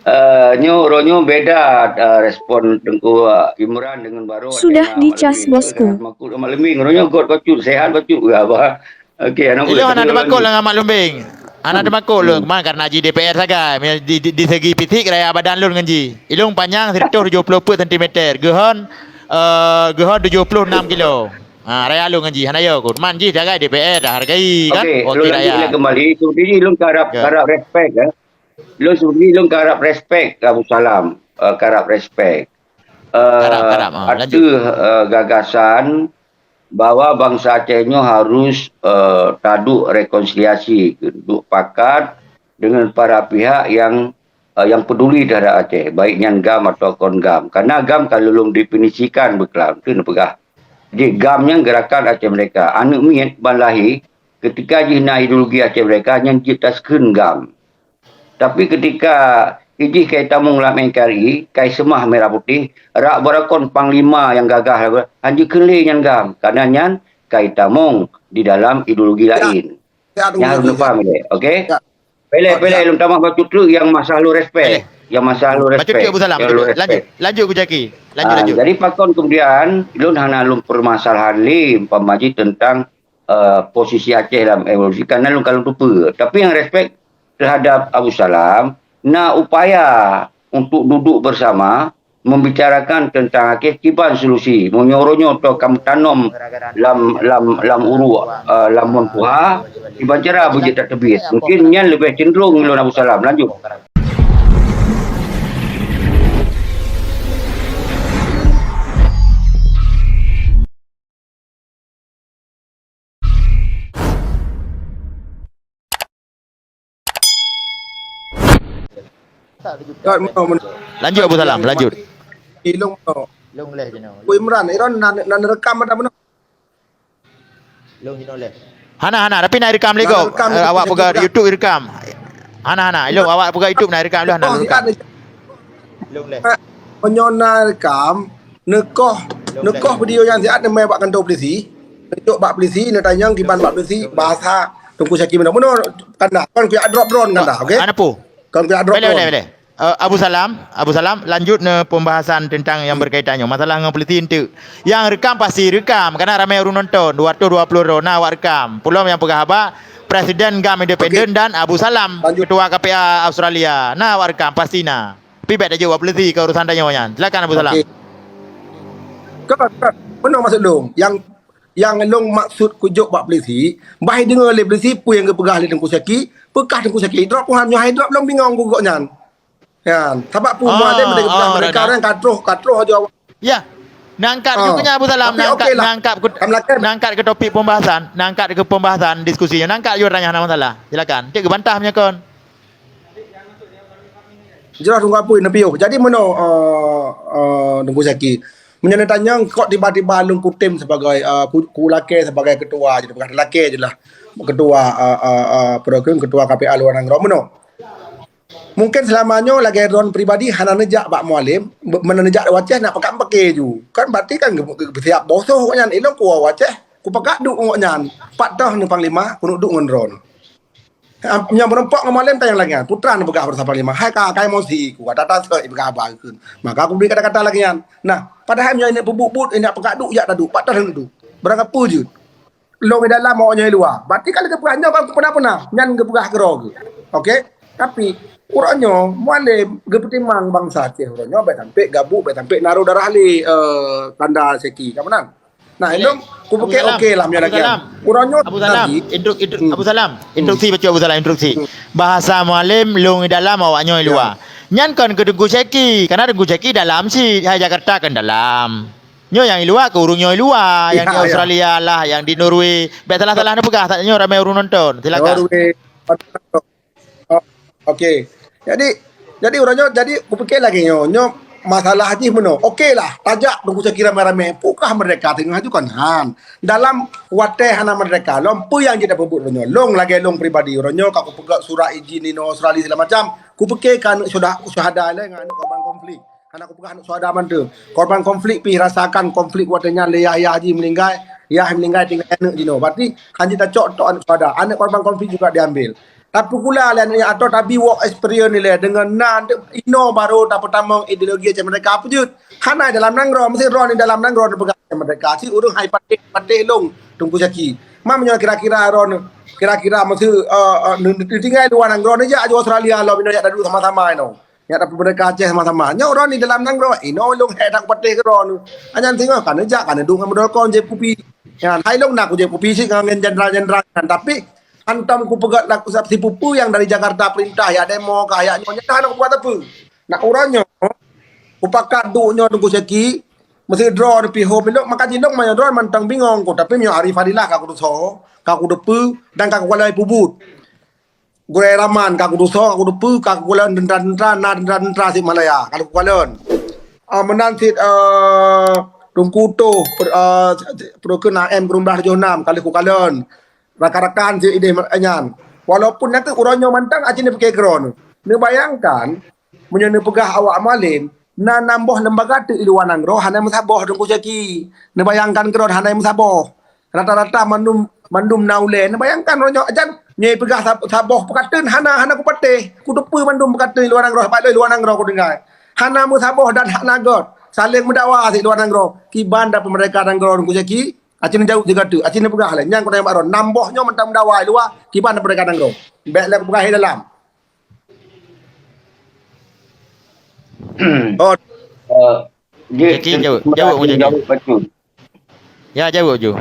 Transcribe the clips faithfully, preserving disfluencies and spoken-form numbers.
Eh, nyoe, uroe nyoe beda, eh, respon Teungku, eh, Imran dengan Barok. Sudah dicas, Bosku. Mak Lembing, uroe nyoe göt bacut, sehat bacut, ya, bah. Okey, anak Ilong hana teumakot lah ngon Mak Lembing. Hana teumakot lôn, man karena jih D P R sagai. Di, di, di segi fisik raya badan lôn ngon jih. Ilong panyang seratus tujuh puluh peuet sentimeter. Geuhon, eh, geuhon tujuh puluh enam kilo. Ha, raya lôn ngon jih, hana yo kot. Man jih sagai D P R dah hargai kan. Okey, wakil rakyat. Kembali, seperti ilong karap, karap respect, eh. Lôn sebenarnya lôn karap respek Abu Salam, eh, karap respek. Eh, karap, karap, ha, lanjut. Ateueh, eh, gagasan bahwa bansa Aceh nyoe harus, eh, taduek rekonsiliasi, duek pakat dengan para pihak yang, eh, yang peduli terhadap Aceh, baik nyan GAM atau kon GAM. Karena GAM ka lôn definisikan beuklam, tu neupeugah. Jadi GAM nyan Gerakan Aceh Merdeka. Aneuk miet ban lahé, ketika jih na ideologi Aceh Merdeka, nyan jeuet taseukheun GAM. Tapi ketika ijih kai tamong lam N K R I, kai seumah merah putih, rak beurakon panglima nyang gagah, hanjeuet kheun lé nyan GAM. Karena nyan kai tamong di dalam ideologi laén. Nyan harus neupaham lé, okey? Peleh, peleh, lôn tamah bacut treuk nyang masalah lôn respek. Nyang masalah lôn respek. Bacut treuk Abu Salam, bacut treuk. Lanjut, lanjut Gus Jaki. Lanjut, lanjut. Jadi pakon kemudian lôn hana lôn permasalahan lé umpama jih tentang eh, posisi Aceh dalam evolusi, karena lôn ka lôn tupeue. Tapi nyang respek terhadap Abu Salam, na upaya untuk duduk bersama, membicarakan tentang Aceh kiban solusi. Meunyoe uroe nyoe toh ka meutanom lam, lam, lam uruek, eh, lam mon tuha, kiban cara beujeuet that teubiet. Mungkin nyan leubeh cenderung lôn Abu Salam. Lanjut. Lanjut Abu Salam, lanjut. Ilong mano? Long leh jinoe. Bu Imran, Iran nan, nan rekam ada mano? Long jinoe leh. Hana, hana, tapi na rekam lego. Nan rekam. Eh, awak peugah YouTube rekam. Hana, hana, ilong awak peugah YouTube na rekam leh, na rekam. Long leh. Meunyoe na rekam, neukoh, neukoh video nyan siat neumai bak kantor polisi. Neujok bak polisi, neutanyong kiban bak polisi, bahasa Teungku Syaki meunoe. Meunoe kanda, kon kujak drop drone kanda, okey? Hana peue. Kon kujak drop drone. Boleh, boleh, boleh. Eh, Abu Salam, Abu Salam, lanjut neu pembahasan tentang yang berkaitan nyoe. Masalah ngon polisi enteuk. Yang rekam pasti rekam, karena ramai ureueng nonton, dua ratus dua puluh droe na awak rekam. Peulom nyang peugah haba, Presiden GAM Independen dan Abu Salam, Ketua K P A Australia. Na awak rekam, pasti na. Tapi bèk tajok bak polisi keu urusan tanyoe nyan. Silakan Abu Salam. Okey. Kon, kon. Meunoe maksud lôn. Nyang, nyang lôn maksud kujok bak polisi, bah deungö lé polisi peue nyang geupeugah lé Teungku Syaki, peugah Teungku Syaki drop, Tuhan nyoe hai drop lôn bingong keu gobnyan. Nyan, sabab peue mualém lé geupeugah mereka nyan ka troh, ka troh aja awak. Ya. Neungkat juga nyan Abu Salam, neungkat, neungkat ke, neungkat ke topik pembahasan, neungkat ke pembahasan diskusi nyoe, neungkat juga tanya hana masalah. Silakan. Cek geubantah meunyoe kon. Jeulaih Teungku Apui neupiôh. Jadi meunoe, eh, eh, Teungku Syaki. Meunyoe neutanyong kok tiba-tiba lôn kutem sebagai, eh, ku, kulakée sebagai ketua, jadi peugah lakée je lah. Ketua, eh, eh, eh, peue kheun, ketua K P A luwa nanggroe meunoe. Mungken seulama nyoe lagée droen pribadi hana neujak bak mualém, be-, meunan neujak u Aceh nak peugah meuke ju. Kan berarti kan geu-, geu-, geusiap boh soh nyan, ilong ku u Aceh, kupeugah duek ngon nyan. Pat toh neu panglima, keuneuk duek ngon droen. Am, nyang meurumpok ngon mualém tanyong lagée nyan. Putra neupeugah bak panglima, "Hai ka, ka emosi ku, ka tata sot ipeugah haba kheun." Maka kubri kata-kata lagée nyan. Nah, padahai meunyoe inyak peubuet-buet, inyak peugah duek, jak taduek, pat toh neuduek. Barang kapeue jeuet. Lôn di dalam, awak nyoe di luwa. Berarti ka lagée peugah nyoe kan peuna-peuna. Nyan geupeugah keudroe geuh. Okey? Tapi, uroe nyoe, mualém geupeutimang bansa Aceh uroe nyoe, bèk sampai gabuk, bèk sampai naroh darah lé, eh, tanda seki. Ka meunan? Nah, ilong kupike oke lah meunyoe lagée nyan. Uroe nyoe lagi. Intruk-, intruk-, Abu Salam, instruksi bacut Abu Salam, instruksi. Bahasa mualém lôn di dalam, awak nyoe di luwa. Nyan kon keu Teungku Syaki, karena Teungku Syaki dalam cit, hai Jakarta kan dalam. Nyoe nyang di luwa keu ureueng nyoe di luwa, nyang di Australia lah, nyang di Norway. Bèk salah-salah neupeugah, saat nyoe ramé ureueng nonton. Silakan. Norway. Oh, oke. Jadi, jadi uroe nyoe, jadi kupike lagée nyoe, nyoe masalah jih meunoe. Oke lah, tajak Teungku Syaki ramé-ramé. Peue kah merdeka teungoh ju kon han. Dalam watée hana merdeka lom, peue nyang jeuet tapeubuet uroe nyoe? Lôn lagée lôn pribadi, uroe nyoe ka kupeugah surat izin inoe Australia segala macam. Kupike ka aneuk syuda-, syuhada lé ngon aneuk korban konflik. Hana kupeugah aneuk syuhada mantong. Korban konflik pih rasakan konflik watée nyan lé yah-yah jih meuninggai, yah meuninggai tinggai aneuk jinoe. Berarti hana jeuet tacok tok aneuk syuhada. Aneuk korban konflik juga diambil. Tapeukulah lé aneuk nyan atau tabi work experience ilée deungon na inoe baru tapeutamong ideologi Aceh Merdeka peujeuet. Hana dalam nanggroe, meusti droe dalam nanggroe neupeugah Aceh Merdeka. Si ureuëng hai patéh, patéh lông Teungku Zaki. Ma meunyoe kira-kira droe kira-kira meusti uh, uh, tinggai luwa nanggroe neujak ju Australia lom inoe jak dadu sama-sama inoe. Nyak dapeumeurdeka Aceh sama-sama. Nyoe uroe ni dalam nanggroe, inoe lôn hék that kupatéh keudroe. Anyan singoh ka neujak, ka neuduek ngon meudol kon jép kupi. Nyan, hai lôn na kujép kupi cit ngon jenderal-jenderal nyan. Tapi, hantom kupeugét lagu sab sipupu nyang dari Jakarta peurintah, jak demo kah, jak nyoe, nyan hana kupeugét sapeue. Nak uroe nyoe, kupakat duek nyoe Teungku Syeki, meusidroe neupiôh bilok, maka jilong meunyoe droe mantong bingong ku. Tapi meunyoe Ari Fadilah ka kutusoe, ka kuteupeu, dan ka kukalon peubuet. Gurée Raman ka kutusoe, ka kuteupeu, ka kukalon teuntara-teuntara, na teuntara-teuntara Tasikmalaya, ka lheueh kukalon. Ah, meunan cit, eh, Teungku Utoh, per-, eh, Peureukeuen A M keureumblah tujoh nam, ka lheueh kukalon. Rakan-rakan cit idéh nyan. Walaupun nyan keuh uroe nyoe mantong aci neupike keudroe. Neubayangkan, meunyoe neupeugah awak Mualem, na nam boh lembaga teuk i luwa nanggroe hana meusaboh Teungku Syeki. Neubayangkan keudroe hana meusaboh. Rata-rata mandum, mandum na ulée. Neubayangkan uroe nyoe, ajan nyoe peugah sab-, saboh peukateun hana, hana kupatéh. Kuteupeu mandum peukateun i luwa nanggroe, sabab lé luwa nanggroe kutinggai. Hana meusaboh dan hana göt. Saléng meudakwa si luwa nanggroe. Kiban dapeumeurdeka nanggroe Teungku Syeki. Aci neujaweueb sigoe teuk. Aci neupeugah lé. Nyan keuneuk bak droe. Nam boh nyoe mantong meudakwa i luwa. Kiban dapeumeurdeka nanggroe. Bék lé kupeugah i dalam. Oh. Eh, jih, Jadi, jaweueb, jaweueb, jaweueb, jaweueb. Ya, jaweueb ju.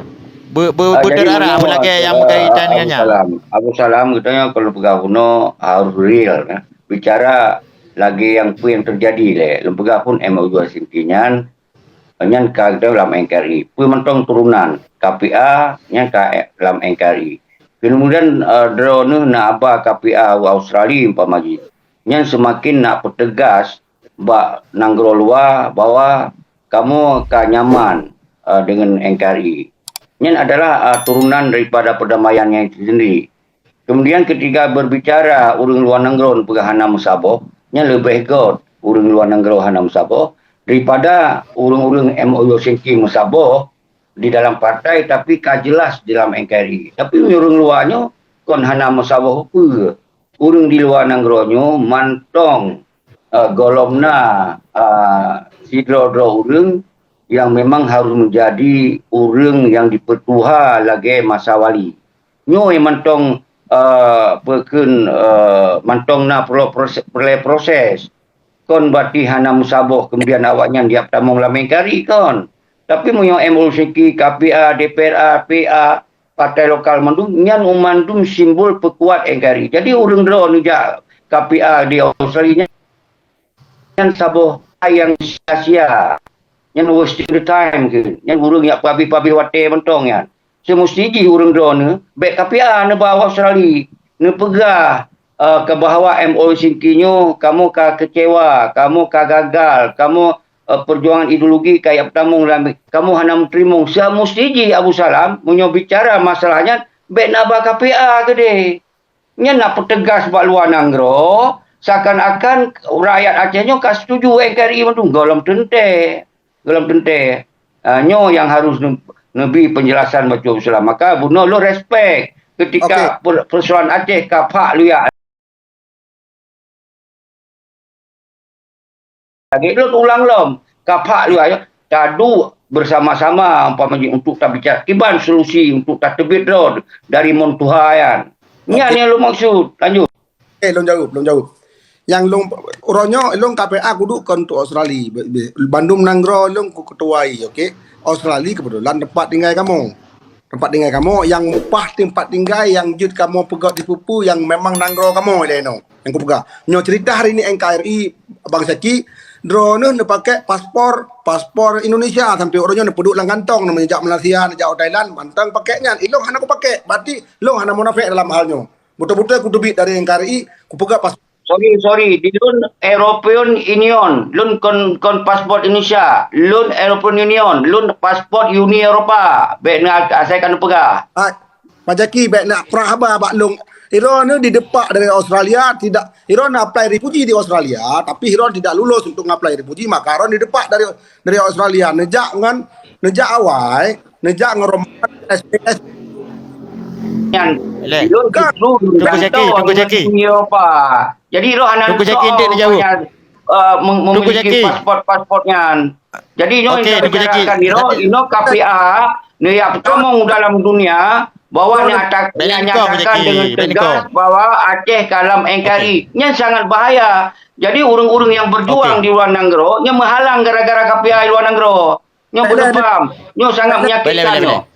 Be-, be-, Ah, jadi, beudara menurut, apa lagée nyang eh, berkaitan dengan Abu nyan? Salam. Abu Salam, katanya kalau peugah bunoe harus real, ya. Bicara lagi yang apa yang terjadi lé. Lôn peugah pun M O U Helsinki nyan, nyan ka lam N K R I. Peue mantong turunan K P A, nyan ka lam N K R I. Kemudian, eh, droeneuh na haba K P A u Australia umpama jih. Nyan semakin nak peutegas bak nanggroe luwa bahwa kamoe ka nyaman, eh, dengan N K R I. Nyan adalah, eh, turunan daripada perdamaian nyan sendiri. Kemudian ketika berbicara ureuëng luwa nanggroe peugah hana meusaboh, nyan leubeh göt ureuëng luwa nanggroe hana meusaboh daripada ureuëng-ureuëng M O U Helsinki meusaboh di dalam partai tapi ka jelas di dalam N K R I. Tapi ureuëng luwa nyoe kon hana meusaboh peue. Ureuëng di luwa nanggroe nyoe mantong, eh, gohlom na, eh, sidroe-droe ureuëng yang memang harus menjadi ureuëng yang dipeutuha lagée masa wali. Nyoe mantong, eh, peukheun, eh, mantong na perlu proses, perlu proses. Kon berarti hana meusaboh kemudian awak nyan diap tamong lam N K R I kon. Tapi meunyoe M O U Helsinki, K P A, D P R A, P A, partai lokal mandum, nyan mandum simbol peukuat N K R I. Jadi ureuëng droe neujak K P A di Australia nyan, nyan saboh nyang sia-sia. Nyan wasting the time keuh. Nyan ureuëng nyang pabih-pabih watée mantong nyan. Seumusti jih ureuëng droeneuh bék K P A neuba u Australia, neupeugah, eh, keu bahwa M O U Helsinki nyoe kamoe ka keucewa, kamoe ka gagal, kamoe, eh, peujuangan ideologi ka jak peutamong lam, kamoe hana meuteurimong. Seumusti jih Abu Salam, meunyoe bicara masalah nyan, bék neuba K P A keudeh. Nyan na peutegas bak luwa nanggroe, seakan-akan rakyat Aceh nyoe ka setuju N K R I mandum. Gohlom teuntée. Gohlom teuntée. Ah, nyoe nyang harus ne-, neubi penjelasan bacut Islam. Maka bunoe lôn respect ketika Okey. per-, persoalan Aceh ka phak luyak. Lagée lôn ulang lom, ka phak luyak, taduek bersama-sama umpama jih untuk tabicara kiban solusi untuk tateubiet droe dari mon tuha nyan. Nyan Okey. nyang lôn maksud. Lanjut. Okey, lôn jaweueb, lôn jaweueb. Nyang lôn, uroe nyoe lôn K P A kuduek kon untuk Australia. Be-, be-, bandum nanggroe lôn ku ketuai, okey. Australia keubeutulan teumpat tinggai kamoe. Teumpat tinggai kamoe nyang paih teumpat tinggai nyang jeuet kamoe peugét di pupu nyang memang nanggroe kamoe ilée nyoe. Nyang kupeugah. Nyoe ceurita hari ni N K R I Bang Syaki, droeneuh neupakée paspor, paspor Indonesia sampoe uroe nyoe neupeuduek lam kantong, neujak Malaysia, neujak Thailand, mantong pakée nyan. Ilôn hana kupakée, berarti lôn hana munafék dalam hal nyoe. Beutôi-beutôi kuteubiet dari N K R I, kupeugah pas- Sorry, sorry. Di lôn European Union. Lôn kon, kon paspor Indonesia. Lôn European Union. Lôn paspor Uni Eropa. Bék na asai ka neupeugah. Ah, Pak Jaki, bék na prah haba bak lôn. Droeneuh didepak dari Australia, tidak, droeneuh apply refugee di Australia, tapi droeneuh tidak lulus untuk apply refugee, maka droeneuh didepak dari, dari Australia. Neujak ngon, neujak awai, neujak ngon rombongan S P S. Nyan, leh. Ilôn justru Teungku Jaki, gantoe Teungku Jaki. Ngon Uni Eropa. Jadi, roh hana Teungku Jaki, soe enteuk neujaweueb. Nyan, eh, mem-, Teungku memiliki Jaki. Paspor-paspor nyan. Jadi, nyoe Oke, nyang Teungku Jaki. Bicarakan inoe, inoe K P A, neuyak peutamong dalam dunia bahwa Betul. Nyata-, Baik, nyatakan Teungku Jaki. Dengan Baik, tegas Teungku. Bahwa Aceh ka lam N K R I. Oke. Nyan sangat bahaya. Jadi, ureuëng-ureuëng nyang berjuang Oke. Di luar nanggroe, nyan meuhalang gara-gara K P A di luar nanggroe. Nyoe Baik, baik. Beudeuh paham. Nyoe sangat menyakitkan Boleh, boleh, nyoe. Boleh.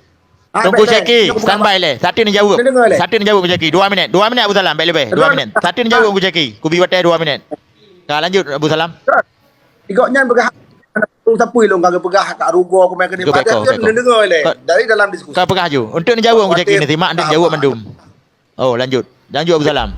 Ah, Teungku baik, baik. Syaki, standby leh. Satu ni jaweueb. Kena dengar leh. Satu ni jaweueb Teungku Syaki. Dua minit. Dua minit Abu Salam, baik lebih. Dua minit. Satu ni jaweueb Teungku Syaki. Kubi watèe dua minit. Ka lanjut Abu Salam. Igok nyan peugah, tapi lôn ka peugah kat rugoe keumae keuneuk Ikut padat beko, tu beko. Dengar leh. Ka, Dari dalam diskusi. Ka peugah ju. Untuk ni jaweueb Teungku Syaki ni, simak dan jaweueb mandum. Oh, lanjut. Lanjut Abu Salam.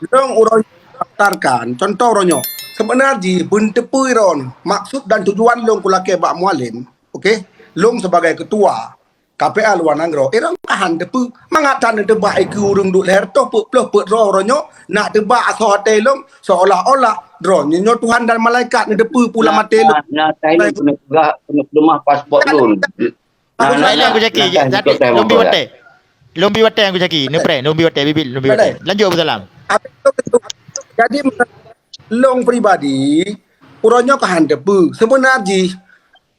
Lôn uroe daftarkan, contoh uroe nyoe. Sebenar jih beuneuteupeu iron, maksud dan tujuan lôn kulakée bak Mualem, oke? Lôn sebagai ketua K P A luwa nanggroe, iron tahan teupeu. Mangat that neuteubak ikeue ureuëng duek lhèe reutôh peuet ploh peuet droe uroe nyoe, nak teubak asoe até lôn seolah-olah droe nyoe Tuhan dan malaikat neuteupeu pulang Nah, até lôn. Nah, nah, saya ni kena peugah, kena peulumah paspor lôn. Aku Nah, Baiklah, nah, Teungku Syaki. nah, Tapi nah, lôn bi nah, watèe. Lôn bi watèe, Teungku Syaki. Neupreh, lôn bi watèe, bibit, lôn bi Boleh. Watèe. Lanjut, Abu Salam. Habis tu, jadi, lôn pribadi, uroe nyoe ka han teupeu. Sebenar jih,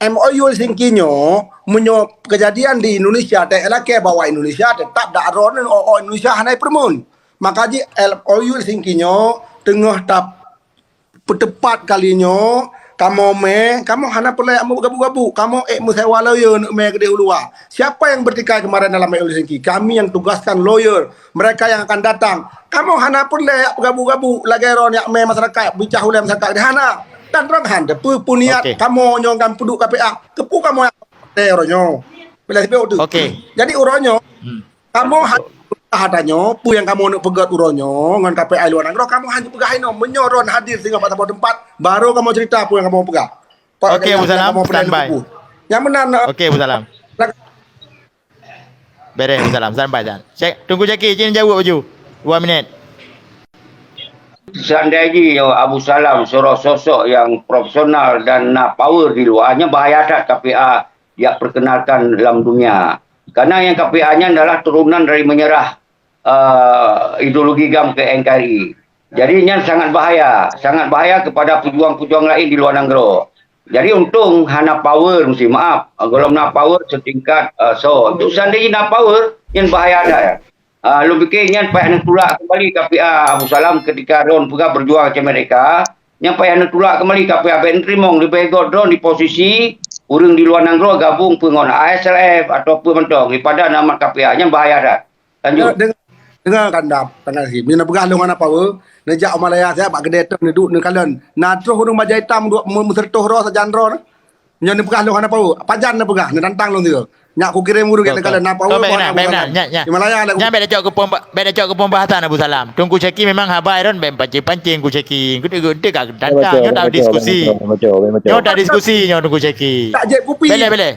M O U Helsinki nyoe, meunyoe kejadian di Indonesia, tak lakée bahwa Indonesia tetap dak ron, oh, oh, Indonesia hana peureumeun. Maka jih, M O U Helsinki nyoe teungoh tap-, peuteupat kali nyoe, kamoe mé, kamoe hana peureulée meugabu-gabu, kamoe ék meusewa lawyer neuk mé keudeh u luwa. Siapa yang bertikai kemarin dalam M O U Helsinki? Kami yang tugaskan lawyer, mereka yang akan datang. Kamoe hana peureulée gabu-gabu lagée droe neuk mé masyarakat, bicah ulée masyarakat, hana. Dan droe han teupeu peuniat Oke. Kamoe nyoe ngon peuduek K P A. Keupeue kamoe nyang uroe nyoe? Bila sibuk tu. Oke. Jadi uroe nyoe, Hmm. Kamoe hana peugah tanyoe, peue nyang kamoe neuk peugét uroe nyoe ngon K P A luwa nanggroe, kamoe hana peugah inoe. Meunyoe droen hadir singoh bak saboh teumpat, baru kamoe cerita peue nyang kamoe peugah. Oke, Abu Salam, standby. Nyang meunan, Oke, Abu Salam. Bereh, Abu Salam, standby, dan. Cek, Teungku Syaki, izin jaweueb laju. Dua minit. Seandai jih Abu Salam seorang sosok yang profesional dan na power di luwa, nyan bahaya that K P A jak perkenalkan lam dunia. Karena nyang K P A nyan adalah turunan dari menyerah, eh, ideologi GAM ke N K R I. Jadi nyan sangat bahaya, sangat bahaya kepada pejuang-pejuang lain di luwa nanggroe. Jadi untung hana power, mesti maaf. Gohlom na power setingkat, eh, so. Untuk seandai jih na power, nyan bahaya that. Ah, lôn pike nyan payah neutulak keumbali K P A Abu Salam ketika droen peugah berjuang Aceh Merdeka, nyan payah neutulak keumbali K P A, bék neuteurimong, leubeh göt droen di posisi ureuëng di luwa nanggroe gabong peue ngon A S L F atau peue mantong daripada nama K P A, nyan bahaya that. Lanjut. Deungoe, deungoe kanda, tangah si. Meunyoe neupeugah lôn hana power, neujak u Malaya siat bak keudè teuh neuduek neukalon. Na troh ureuëng bajèe itam duek meu-, meuseureutoh droe sajan droe. Nyoe neupeugah lôn hana power. Pajan neupeugah, neutantang lôn sigoe. Nyak kukirém ureuëng Betul, gét neukalon betul. na power Betul, pun benar, hana benar. Nyak, nyak. Di Malaya lah Nyak kupeugah. bèk tacok keu pemba-, bèk tacok keu pembahasan Abu Salam. Teungku Syaki memang haba droen bèk pancing-pancing Teungku Syaki. Engkau tengok, engkau ka tantang, Betul, nyoe tak betul, diskusi. betul, betul, betul, betul. Nyoe tak diskusi nyoe Teungku Syaki. Tak jép kupi. Beleh, beleh.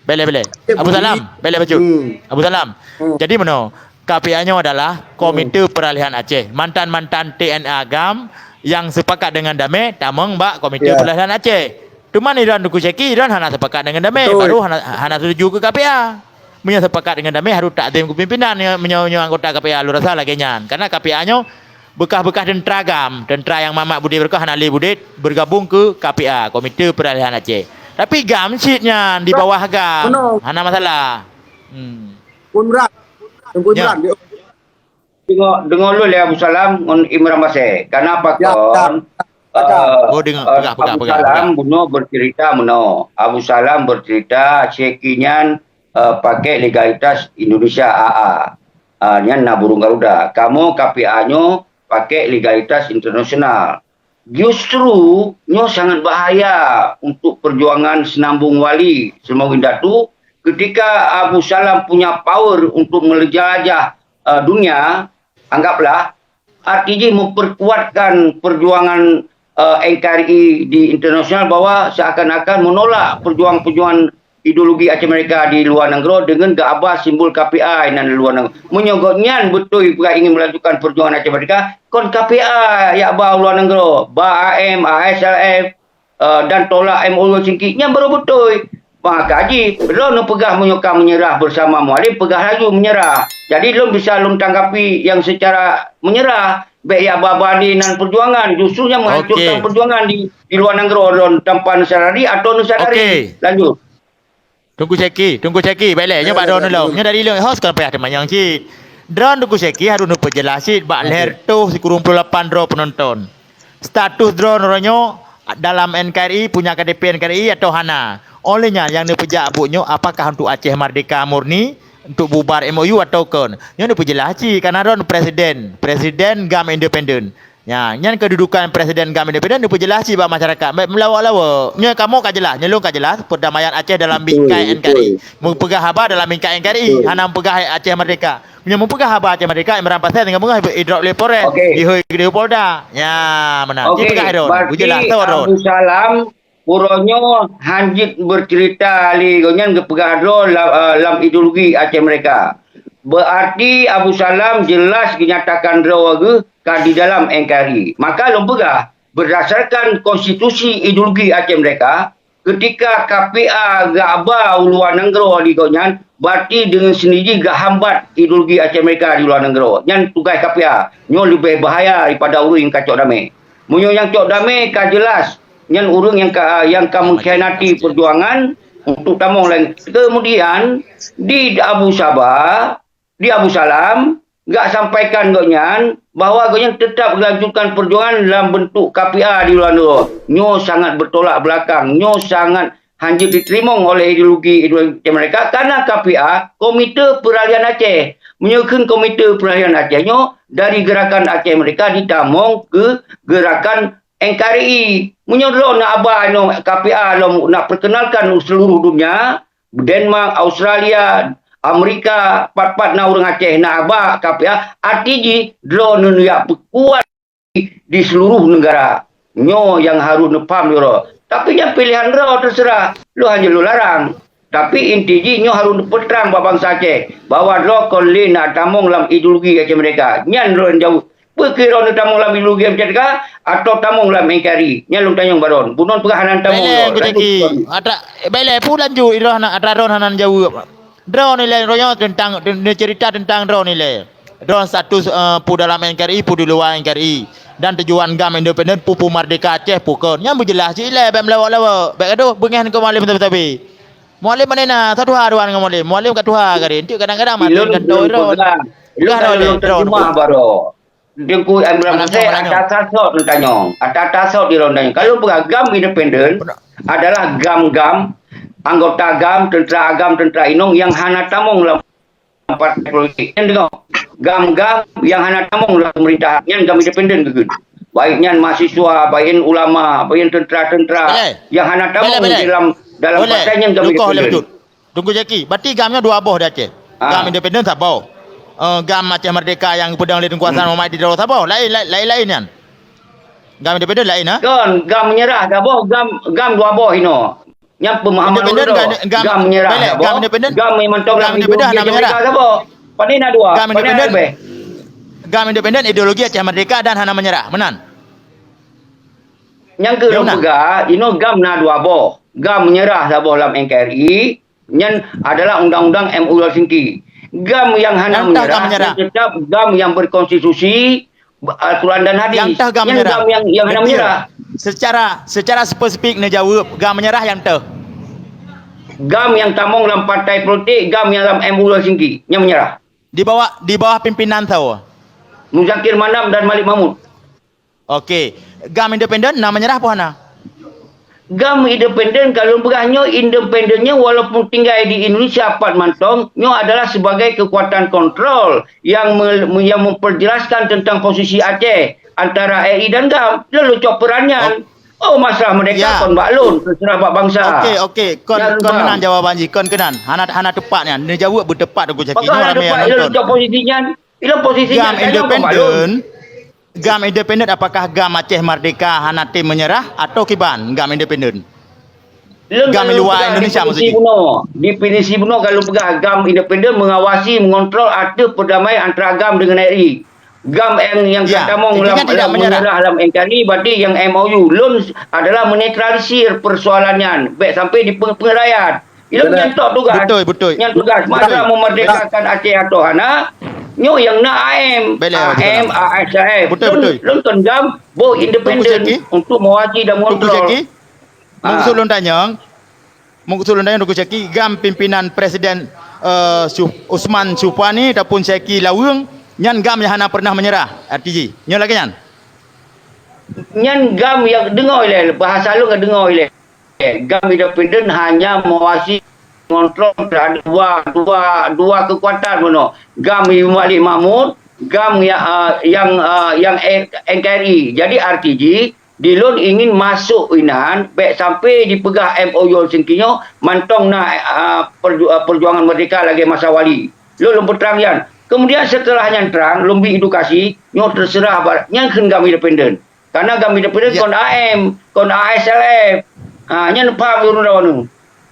Beleh, beleh. Jép Abu kupi. Salam, beleh bacut. Hmm. Abu Salam. Hmm. Jadi meunoe, K P A nyoe adalah Komite Hmm. Peralihan Aceh. Mantan-mantan T N A GAM yang sepakat dengan damé tamong bak Komite Ya. Peralihan Aceh. Teuma iran Teungku Syaki, iran hana sepakat dengan damé, Betul. baru hana, hana setuju keu K P A. Meunyoe sepakat dengan damé harôh takzim keu pimpinan, meunyoe, meunyoe anggota K P A lôn rasa lagèe nyan. Karena K P A nyoe bekas-bekas teuntra GAM, teuntra nyang mamak budé beureukoh hana lé budé bergabung keu K P A, Komite Peralihan Aceh. Tapi GAM cit nyan di bawah GAM, Benar. hana masalah. Hmm. Pun berat. Pun Ya. berat. Deungoe, deungoe lôn lé Abu Salam ngon Imran Basé. Karena apa Ya, kon, ya. eh, Oh, deungoe. eh, Peugah, peugah, Abu peugah, Salam peugah. bunoe bercerita meunoe. Abu Salam bercerita Syeki nyan, eh, pakai legalitas Indonesia A A. Ah, nyan na burung Garuda. Kamoe K P A nyoe pakai legalitas internasional. Justru nyoe sangat bahaya untuk perjuangan Senambong Wali, Senambong Indatu, ketika Abu Salam punya power untuk menjelajah, eh, dunia, anggaplah, arti jih memperkuatkan perjuangan, eh, N K R I di internasional bahwa seakan-akan menolak perjuangan-perjuangan ideologi Aceh Merdeka di luwa nanggroe deungon geuaba simbol K P A inan luwa nanggroe. Meunyoe gobnyan beutôi peugah ingin melanjutkan perjuangan Aceh Merdeka, kon K P A yak ba luwa nanggroe, ba A M, A S L F, eh, dan tolak M O U Helsinki, nyan baru beutôi. Maka jih, lôn neupeugah meunyoe ka meunyeurah beusama Mualem, peugah laju meunyeurah. Jadi lôn bisa lôn tanggapi nyang seucara meunyeurah, bék ya ba-ba di nan peujuangan, justru nyang meuhancurkan peujuangan di, di luwa nanggroe lôn tanpa neusadari atau neusadari. Lanjut. Teungku Syeki, Teungku Syeki, bék lé, nyoe bak droeneuh lom. Nyoe dari lôn, hos kon payah teumanyong cit. Droeneuh Teungku Syeki harôh neupeujeulaih cit bak lhèe reutôh sikureueng ploh lapan droe peunonton. Status droeneuh nyoe dalam N K R I, punya K T P N K R I atau hana. Oleh nyan, nyang neupeujak buet nyoe apakah untuk Aceh Merdeka murni, untuk bubar M O U atau kon? Nyoe neupeujeulaih cit, karena droeneuh presiden, presiden GAM independen. Nya, nyan kedudukan presiden GAM independen neupeujeulaih cit bak masyarakat. Bék meulawok-lawok. Nyoe kamoe ka jeulaih, nyoe lôn ka jeulaih, perdamaian Aceh dalam bingkai N K R I. Meupeugah haba dalam bingkai N K R I, hana meupeugah Aceh merdeka. Meunyoe meupeugah haba Aceh merdeka, Imran Pasal tinggai beungoh idrop lé Polres, ihôi keu Polda. Nya, meunan. Ci peugah droeneuh, beujeulaih droeneuh. Abu Salam Uroe nyoe hanjeuet beuceurita lé gobnyan geupeugah droe lam, eh, lam ideologi Aceh Merdeka. Beuarti Abu Salam jeulaih geunyatakan droe geuh ka di dalam N K R I. Maka lôn peugah, beurdasarkan konstitusi ideologi Aceh Merdeka, keutika K P A geuba u luwa nanggroe lé gobnyan, beuarti deungon seundiri geuhambat ideologi Aceh Merdeka di luwa nanggroe. Nyan tugaih K P A. Nyoe leubeh bahaya daripada ureuëng nyang ka cok damé. Meunyoe nyang cok damé ka jeulaih, nyan ureuëng nyang ka, nyang ka mengkhianati perjuangan untuk tamong laén. Kemudian, di Abu Saba, di Abu Salam, gak sampaikan gobnyan bahwa gobnyan tetap gelanjutkan perjuangan dalam bentuk K P A di luwa nanggroe. Nyoe sangat bertolak belakang, nyoe sangat hanjeuet jiteurimong oleh ideologi, ideologi mereka, karena K P A, Komite Peralihan Aceh. Meunyoe kheun Komite Peralihan Aceh nyoe dari Gerakan Aceh Merdeka ditamong keu Gerakan N K R I. Meunyoe droe na haba nyoe K P A lom nak perkenalkan u seluruh dunia, Denmark, Australia, Amerika, pat-pat na ureuëng Aceh na haba K P A, arti jih droe neujak peukuat di seluruh negara. Nyoe nyang harôh neupaham droe. Tapi nyan pilihan droe, terserah. Lôn hana lôn larang. Tapi inti jih nyoe harôh neupeutrang bak bansa Aceh bahwa droe kon lé na tamong lam ideologi Aceh Merdeka. Nyan droe jaweueb. Peue keu droe neutamong lam ideologi Aceh Merdeka atau tamong lam N K R I? Nyan lôn tanyong bak droe. Bunoe peugah hana tamong. Bailé, Teungku Syeki. Ata, bailé, peue lanjut droe hana, ata droe hana jaweueb. Droe nilai droe nyoe teuntang, neuceurita teuntang droe nilai. Droe status, eh, peue dalam N K R I, peue di luwa N K R I. Dan tujuan GAM independen, peue-peue merdeka Aceh, peue kon. Nyan beujeulaih cit ilée, bék meulawok-lawok. Bék gadoh beungéh ngon Mualem sabe-sabe. Mualem manéh na, satuha droe ngon Mualem. Mualem ka tuha kali. Enteuk kadang-kadang maté kantô droe. Ilôn ka lôn terjemah baroe. Teungku Imran Hussein, ata tasok neutanyong. Ata tasok di lôn tanyong. Kalau peugah GAM independen adalah GAM-GAM, anggota GAM, tentera agam, tentera inong yang hana tamong lam partai politik. Nyan deungoe, GAM-GAM yang hana tamong lam pemerintahan, nyan GAM independen keukeuen. Baik nyan mahasiswa, baik nyan ulama, baik nyan tentera-tentera yang hana tamong dalam, dalam partai, nyan GAM independen. Teungku Zaki, berarti GAM nyoe dua boh di Aceh. Ah. GAM independen saboh. Eh, GAM Aceh Merdeka nyang geupeudong lé Teungku Hasan Muhammad di Tiro saboh. Laén, laén, laén, laén nyan. GAM independen laén, ha? Kon, GAM menyerah saboh, GAM, GAM dua boh inoe. Nyan pemahaman independen, GAM, GAM menyerah saboh, GAM independen, GAM memang GAM independen hana menyerah saboh. Pane na dua, GAM independen, GAM independen ideologi Aceh Merdeka dan hana menyerah, meunan? Nyang keu lôn peugah, inoe GAM na dua boh. GAM menyerah saboh lam N K R I, nyan adalah undang-undang M U Helsinki. GAM yang hana menyerah, tetap GAM yang berkonstitusi, aturan dan hadis. Nyang toh GAM menyerah. GAM yang, yang hana menyerah. Secara, secara spesifik neujaweueb, GAM menyerah nyang toh. GAM yang tamong lam partai politik, GAM yang lam M U Helsinki, nyang menyerah. Di bawah, di bawah pimpinan soe? Muzakir Manaf dan Malik Mahmud. Oke, GAM independen na menyerah peue hana? GAM independen, kalau peugah nyoe independen nyoe walaupun tinggai di Indonesia pat mantong, nyoe adalah sebagai kekuatan kontrol yang me-, yang memperjelaskan tentang posisi Aceh antara R I dan GAM. Lalu cok peran nyan. Oh, masalah merdeka kon bak lôn, terserah bak bangsa. Oke, oke. Kon, kon keunan jawaban jih, kon keunan. Hana, hana tepat nyan. Neujaweueb beutepat Teungku Zaki. Nyoe ramé nyang nonton. Lalu cok posisi nyan. Ilôn posisi GAM independen, GAM independen, apakah GAM Aceh Merdeka hana tem menyerah atau kiban GAM independen? GAM di luwa Indonesia maksud jih. Definisi bunoe, definisi bunoe kalau peugah GAM independen mengawasi, mengontrol ateueh perdamaian antara GAM dengan R I. GAM yang, yang ka tamong lam, lam menyerah lam N K R I, berarti yang M O U. Lôn adalah menetralisir persoalan nyan. Bék sampai dipeng-, pengerayat. Ilôn nyan tok tugas. Beutôi, beutôi. Nyan tugas. Masa memerdekakan Aceh atau hana, nyoe nyang na A M. Baiklah, A M, A S F. Beutôi, beutôi. Lôn, lôn kon GAM boh independen untuk mengawasi dan mengontrol. Teungku Syaki? Ah. Meukeusud lôn tanyong, meukeusud lôn tanyong Teungku Syaki, GAM pimpinan Presiden, eh, Su-, Usman Supani ataupun Syaki Laweueng, nyan GAM nyang hana pernah menyerah, arti jih. Nyoe lagèe nyan? Nyan GAM nyang deungö ilèe, bahasa lôn ka deungö ilèe. GAM independen hanya mengawasi, mengontrol terhadap dua, dua, dua kekuatan bunoe. GAM Malik Mahmud, GAM ya-, ah, yang, ah, yang N K R I. Jadi arti jih, Di lôn ingin masôk inan, bèk sampai jipeugah M O U Helsinki nyoe mantong na, a, perju-, a, perjuangan merdeka lagèe masa Wali. Lôn, lôn peutrang nyan. Kemudian setelah nyan trang, lôn bri edukasi, nyoe terserah ba-, nyan kheun GAM independen. Karena GAM independen kon A M, kon A S L F. Ha, nyan paham ureueng droeneuh.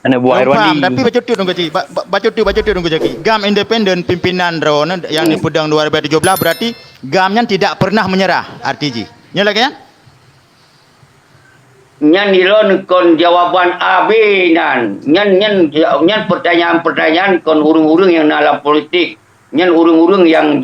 Aneuk buah Irwandi. Lôn paham, tapi bacut teuk Teungku Syaki. Ba-, ba-, bacut teuk, bacut teuk Teungku Syaki. GAM independen pimpinan droeneuh yang dipeudong dua ribu tujuh belas, berarti GAM nyan tidak pernah menyerah, arti jih. Nyoe lagèe nyan? Nyan ilôn kon jawaban A B nyan. Nyan, nyan, nyan pertanyaan-pertanyaan kon ureueng-ureueng nyang na lam politik. Nyan ureueng-ureueng nyang,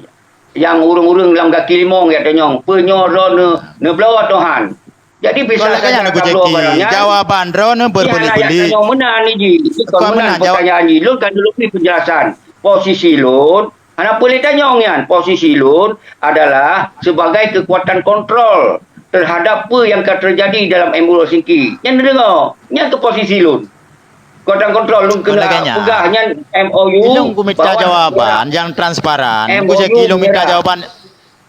nyang ureueng-ureueng lam gaki limong ya tanyong. Peue nyoe droeneuh neubloe Tuhan. Jadi bisa saja kabloe barang nyan. Jawaban droeneuh berbelit-belit. Nyoe meunan jih. Kon meunan pertanyaan jih. Lôn kan dulu bri penjelasan. Posisi lôn Hana peue lé tanyong nyan, posisi lôn adalah sebagai kekuatan kontrol terhadap peue nyang ka teujadi dalam M O U Helsinki. Nyan neudeungoe, nyan keuh posisi lôn. Kekuatan kontrol lôn keuneuk peugah nyan M O U. Ilôn kumita jawaban nyang transparan. Meukeusud ilôn mita jawaban,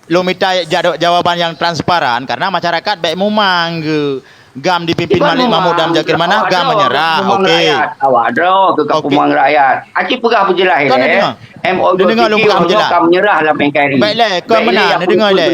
lôn mita ja-, jawaban nyang transparan karena masyarakat bèk mumang geu GAM dipimpin Malik Mahmud dan Muzakir Manaf, GAM menyerah. Oke. Awak droe keu kapumang rakyat. Aci peugah beujeulaih lé. M O U Helsinki menyerah lam N K R I. Baiklah, kon meunan, neudeungoe lé.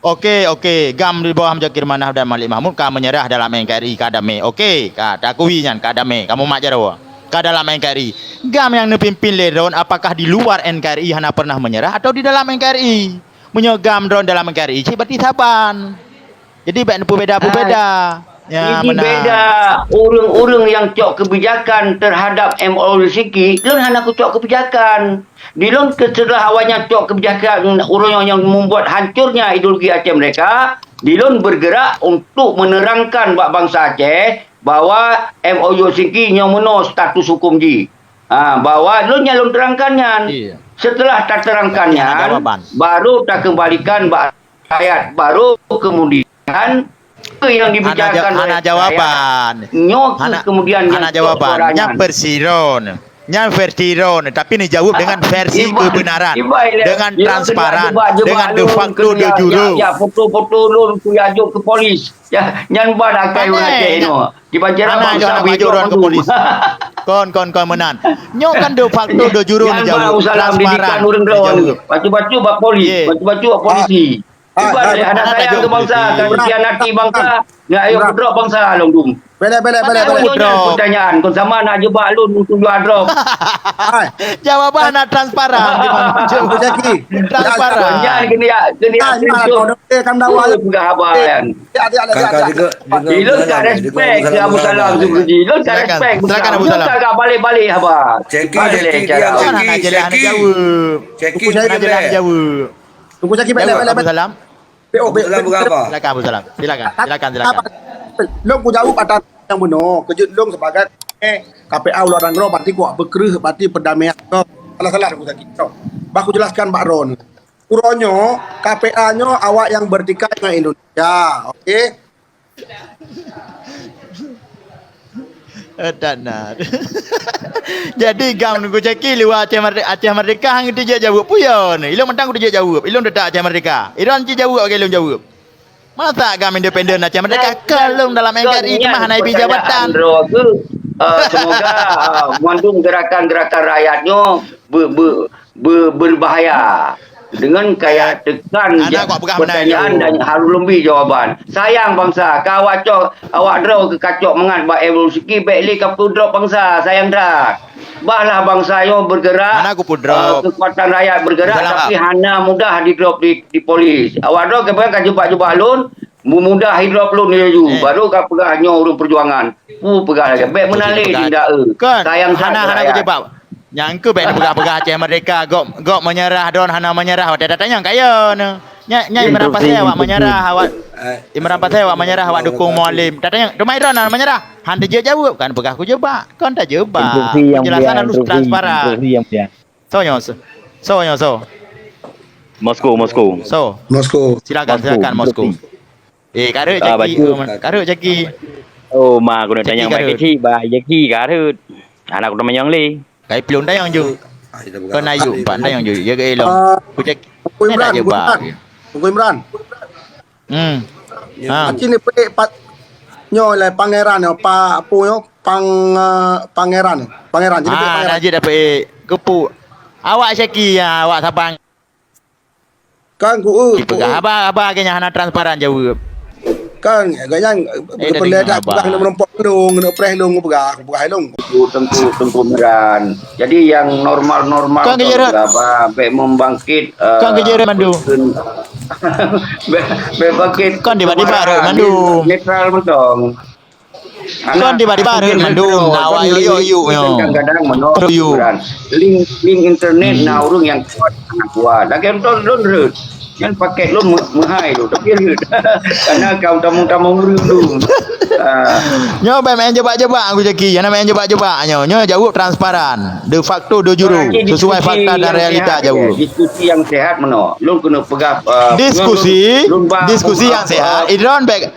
Oke, oke. GAM di bawah Muzakir Manaf dan Malik Mahmud ka menyerah dalam N K R I, ka damé. Oke, ka takui nyan, ka damé. Kamu mak jaroe. Ka dalam N K R I. GAM nyang neupimpin lé droen, apakah di luar N K R I hana pernah menyerah atau di dalam N K R I? Meunyoe GAM droen dalam N K R I, cit berarti saban. Jadi bèk neupeubeda-peubeda. Jadi beda ureueng-ureueng nyang cok keubijakan terhadap M O U Helsinki, lôn hana kucok keubijakan. Di lôn setelah awaknyan cok keubijakan ureueng nyang membuat hancurnya ideologi Aceh Merdeka, di lôn bergerak untuk menerangkan bak bansa Aceh bahwa M O U Helsinki nyoe meunoe status hukum jih. Ha, bahwa lôn nyang lôn terangkan nyan. Setelah taterangkan nyan, baru takeumbalikan bak rakyat, baru kemudian apa yang dibicarakan oleh rakyat, nyoe keuh kemudian nyang jawaban. Nyan persiron. Nyan versi droen, tapi neujaweueb dengan versi kebenaran, dengan transparan, dengan de facto, de jure. Ya, foto-foto lôn kujak jok keu polis. Ya, nyan ban akai ureueng Aceh nyoe. Di Banjarabangsa bijok mandum. Kon, kon, kon meunan. Nyoe kan de facto, de jure neujaweueb, transparan neujaweueb. Bacut-bacut bak polis, bacut-bacut bak polisi. Iban lé hana sayang keu bansa, ka mengkhianati bansa, nyan ayo peudrop bansa lom dum. Belek, belek, belek, belek. Nyoe pertanyaan, kon sama nak jebak lôn untuk jua drop. Jawaban hana transparan. Transparan. Nyan keuneuk, keuneuk peugah haba nyan. Ilôn ka respect keu Abu Salam Sukuji. Ilôn ka respect. Silakan, Abu Salam. Ilôn ka balek-balek haba. Ceki, ceki, diam, ceki, ceki. Ceki, ceki. Teungku Syaki, bèk lé, bèk lé, bèk lé. Abu Salam. Silakan, Abu Salam. Silakan, silakan, silakan. Lôn kujaweueb atas nyang bunoe, keujeuet lôn sebagai, eh, K P A u luwa nanggroe, berarti kuwak beukreueh, berarti perdamaian. Salah-salah Teungku Syaki. Bah kujelaskan bak droeneuh. Uroe nyoe, K P A nyoe awak nyang bertikai ngon Indonesia. Oke? Eh, tak na. Jadi GAM Teungku Syaki luwa Aceh Merde-, Aceh Merdeka hana teujak jaweueb peue nyoe. Ilôn mantong kuteujak jaweueb. Ilôn teutap Aceh Merdeka. Iran cit jaweueb bagaih lôn jaweueb. Masa GAM independen Aceh Merdeka ka lôn dalam N K R I teuma hana ibi jabatan. Droe keuh, eh, semoga, eh, mandum gerakan-gerakan rakyat nyoe be-, be-, be-, berbahaya. Dengan kaya tekan pertanyaan dan harus lombi jawaban. Sayang bansa, ka awak cok, awak droe keu kacok mangat bak M O U Helsinki, bèk lé ka peudrop bansa, sayang that. Bahlah bansa nyoe bergerak, eh, kekuatan rakyat bergerak, tapi hana mudah didrop di, di polis. Awak droe keupeue ka jubah-jubah lôn, meumudah idrop lôn laju. Baru ka peugah nyoe ureueng perjuangan. Peue peugah lagèe, bèk meunalé linda e. Kon, sayang that hana, hana rakyat. Kujebak. Nyang keuh bèk neupeugah-peugah Aceh Merdeka, gob, gob meunyeurah, droen hana meunyeurah, watèe tatanyong kaya nyoe. Nya, nya Imran Pasé awak meunyeurah, awak, Imran Pasé awak meunyeurah, awak dukung Mualem. Tatanyong, teuma droen hana meunyeurah? Han teujeuet jaweueb, kan peugah kujebak. Kon tajebak. Penjelasan harus transparan. Soe nyoe, soe? Soe nyoe, soe? Moskow, Moskow. Soe? Moskow. Silakan, silakan, Moskow. Eh, kareuek Jaki, kareuek Jaki. Oh, ma, aku nak tanya Jaki, Jaki kareuek. Hana aku tanyong lé. Kai pilon tanyong ju. Kau na yuk, empat tanyong ju. Ya ke elong. Ah, Ku Jaki. Tunggu Imran, tunggu Imran. Tunggu Imran. Hmm. Ha. Aci ni pelik pat nyoe lah pangeran nyoe, pa, apa nyoe? Pang, eh, pangeran. Pangeran. Jadi ah, pangeran. Najib dapat kepuk. Awak Syaki ya, awak Sabang. Kan ku, eh, ku, peugah haba, haba ke nyang hana transparan jaweueb. Kan, agak nyan, eh, dah dengar haba. Peugah kena menumpuk lung, kena preh lung, peugah, peugah lung. Tengku, tengku, tengku Imran. Jadi yang normal-normal kan kejerat. Apa, sampai membangkit, eh, kan kejerat mandu. Bèk, bèk bangkit. Kan tiba-tiba rot mandu. Netral beutong. Kon tiba-tiba rhot mandum, na awak yuk-yuk nyoe. Kadang-kadang meunoe link, link internet na ureueng nyang kuat, hana kuat. Lagèe lôn, lôn rhot. Nyan paket lôn meuhai lôn, tapi rhot. Karena kaum tamong-tamong ureueng tu. Ah. Nyoe bèk main jebak-jebak Gu Jaki, hana main jebak-jebak nyoe. Nyoe jaweueb transparan, de facto, de juru, sesuai fakta dan realita jaweueb. Diskusi yang sehat meunoe. Lôn keuneuk peugah, ah, diskusi, diskusi yang sehat. Idron bèk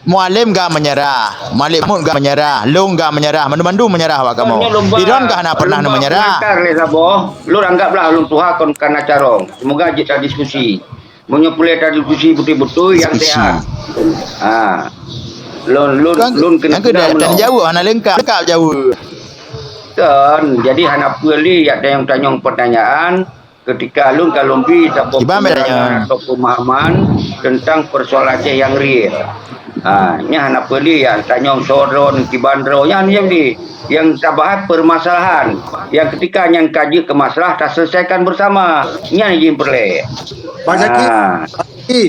Mualem ga meunyeurah, Malik Mahmud ga meunyeurah, lôn ga meunyeurah, mandum-mandum meunyeurah awak kamoe. Idron ga hana peureunah meunyeurah. Nyoe lomba, lomba pengantar lé saboh, lôn anggaplah lôn tuha kon kana carông. Semoga jeuet tadiskusi. Meunyoe peureulèe tadiskusi beutôi-beutôi nyang sehat. Ha. Lôn, lôn, lôn keuneuk peugah jaweueb, hana leungkap, leungkap jaweueb. Kon, jadi hana peue lé jak tanyong-tanyong peutanyaan. Keutika lôn ka lôn bi saboh peunyerangan atau peumahaman teuntang peusoalan Aceh nyang real. Ha, nyan hana peue lé nyang tanyong soe droe, kiban droe, nyan nyang di, nyang tabahas permasalahan. Nyang keutika nyan ka jeuet keu masalah taselesaikan bersama. Nyan nyang peureulèe. Bang Zaki, Bang Zaki.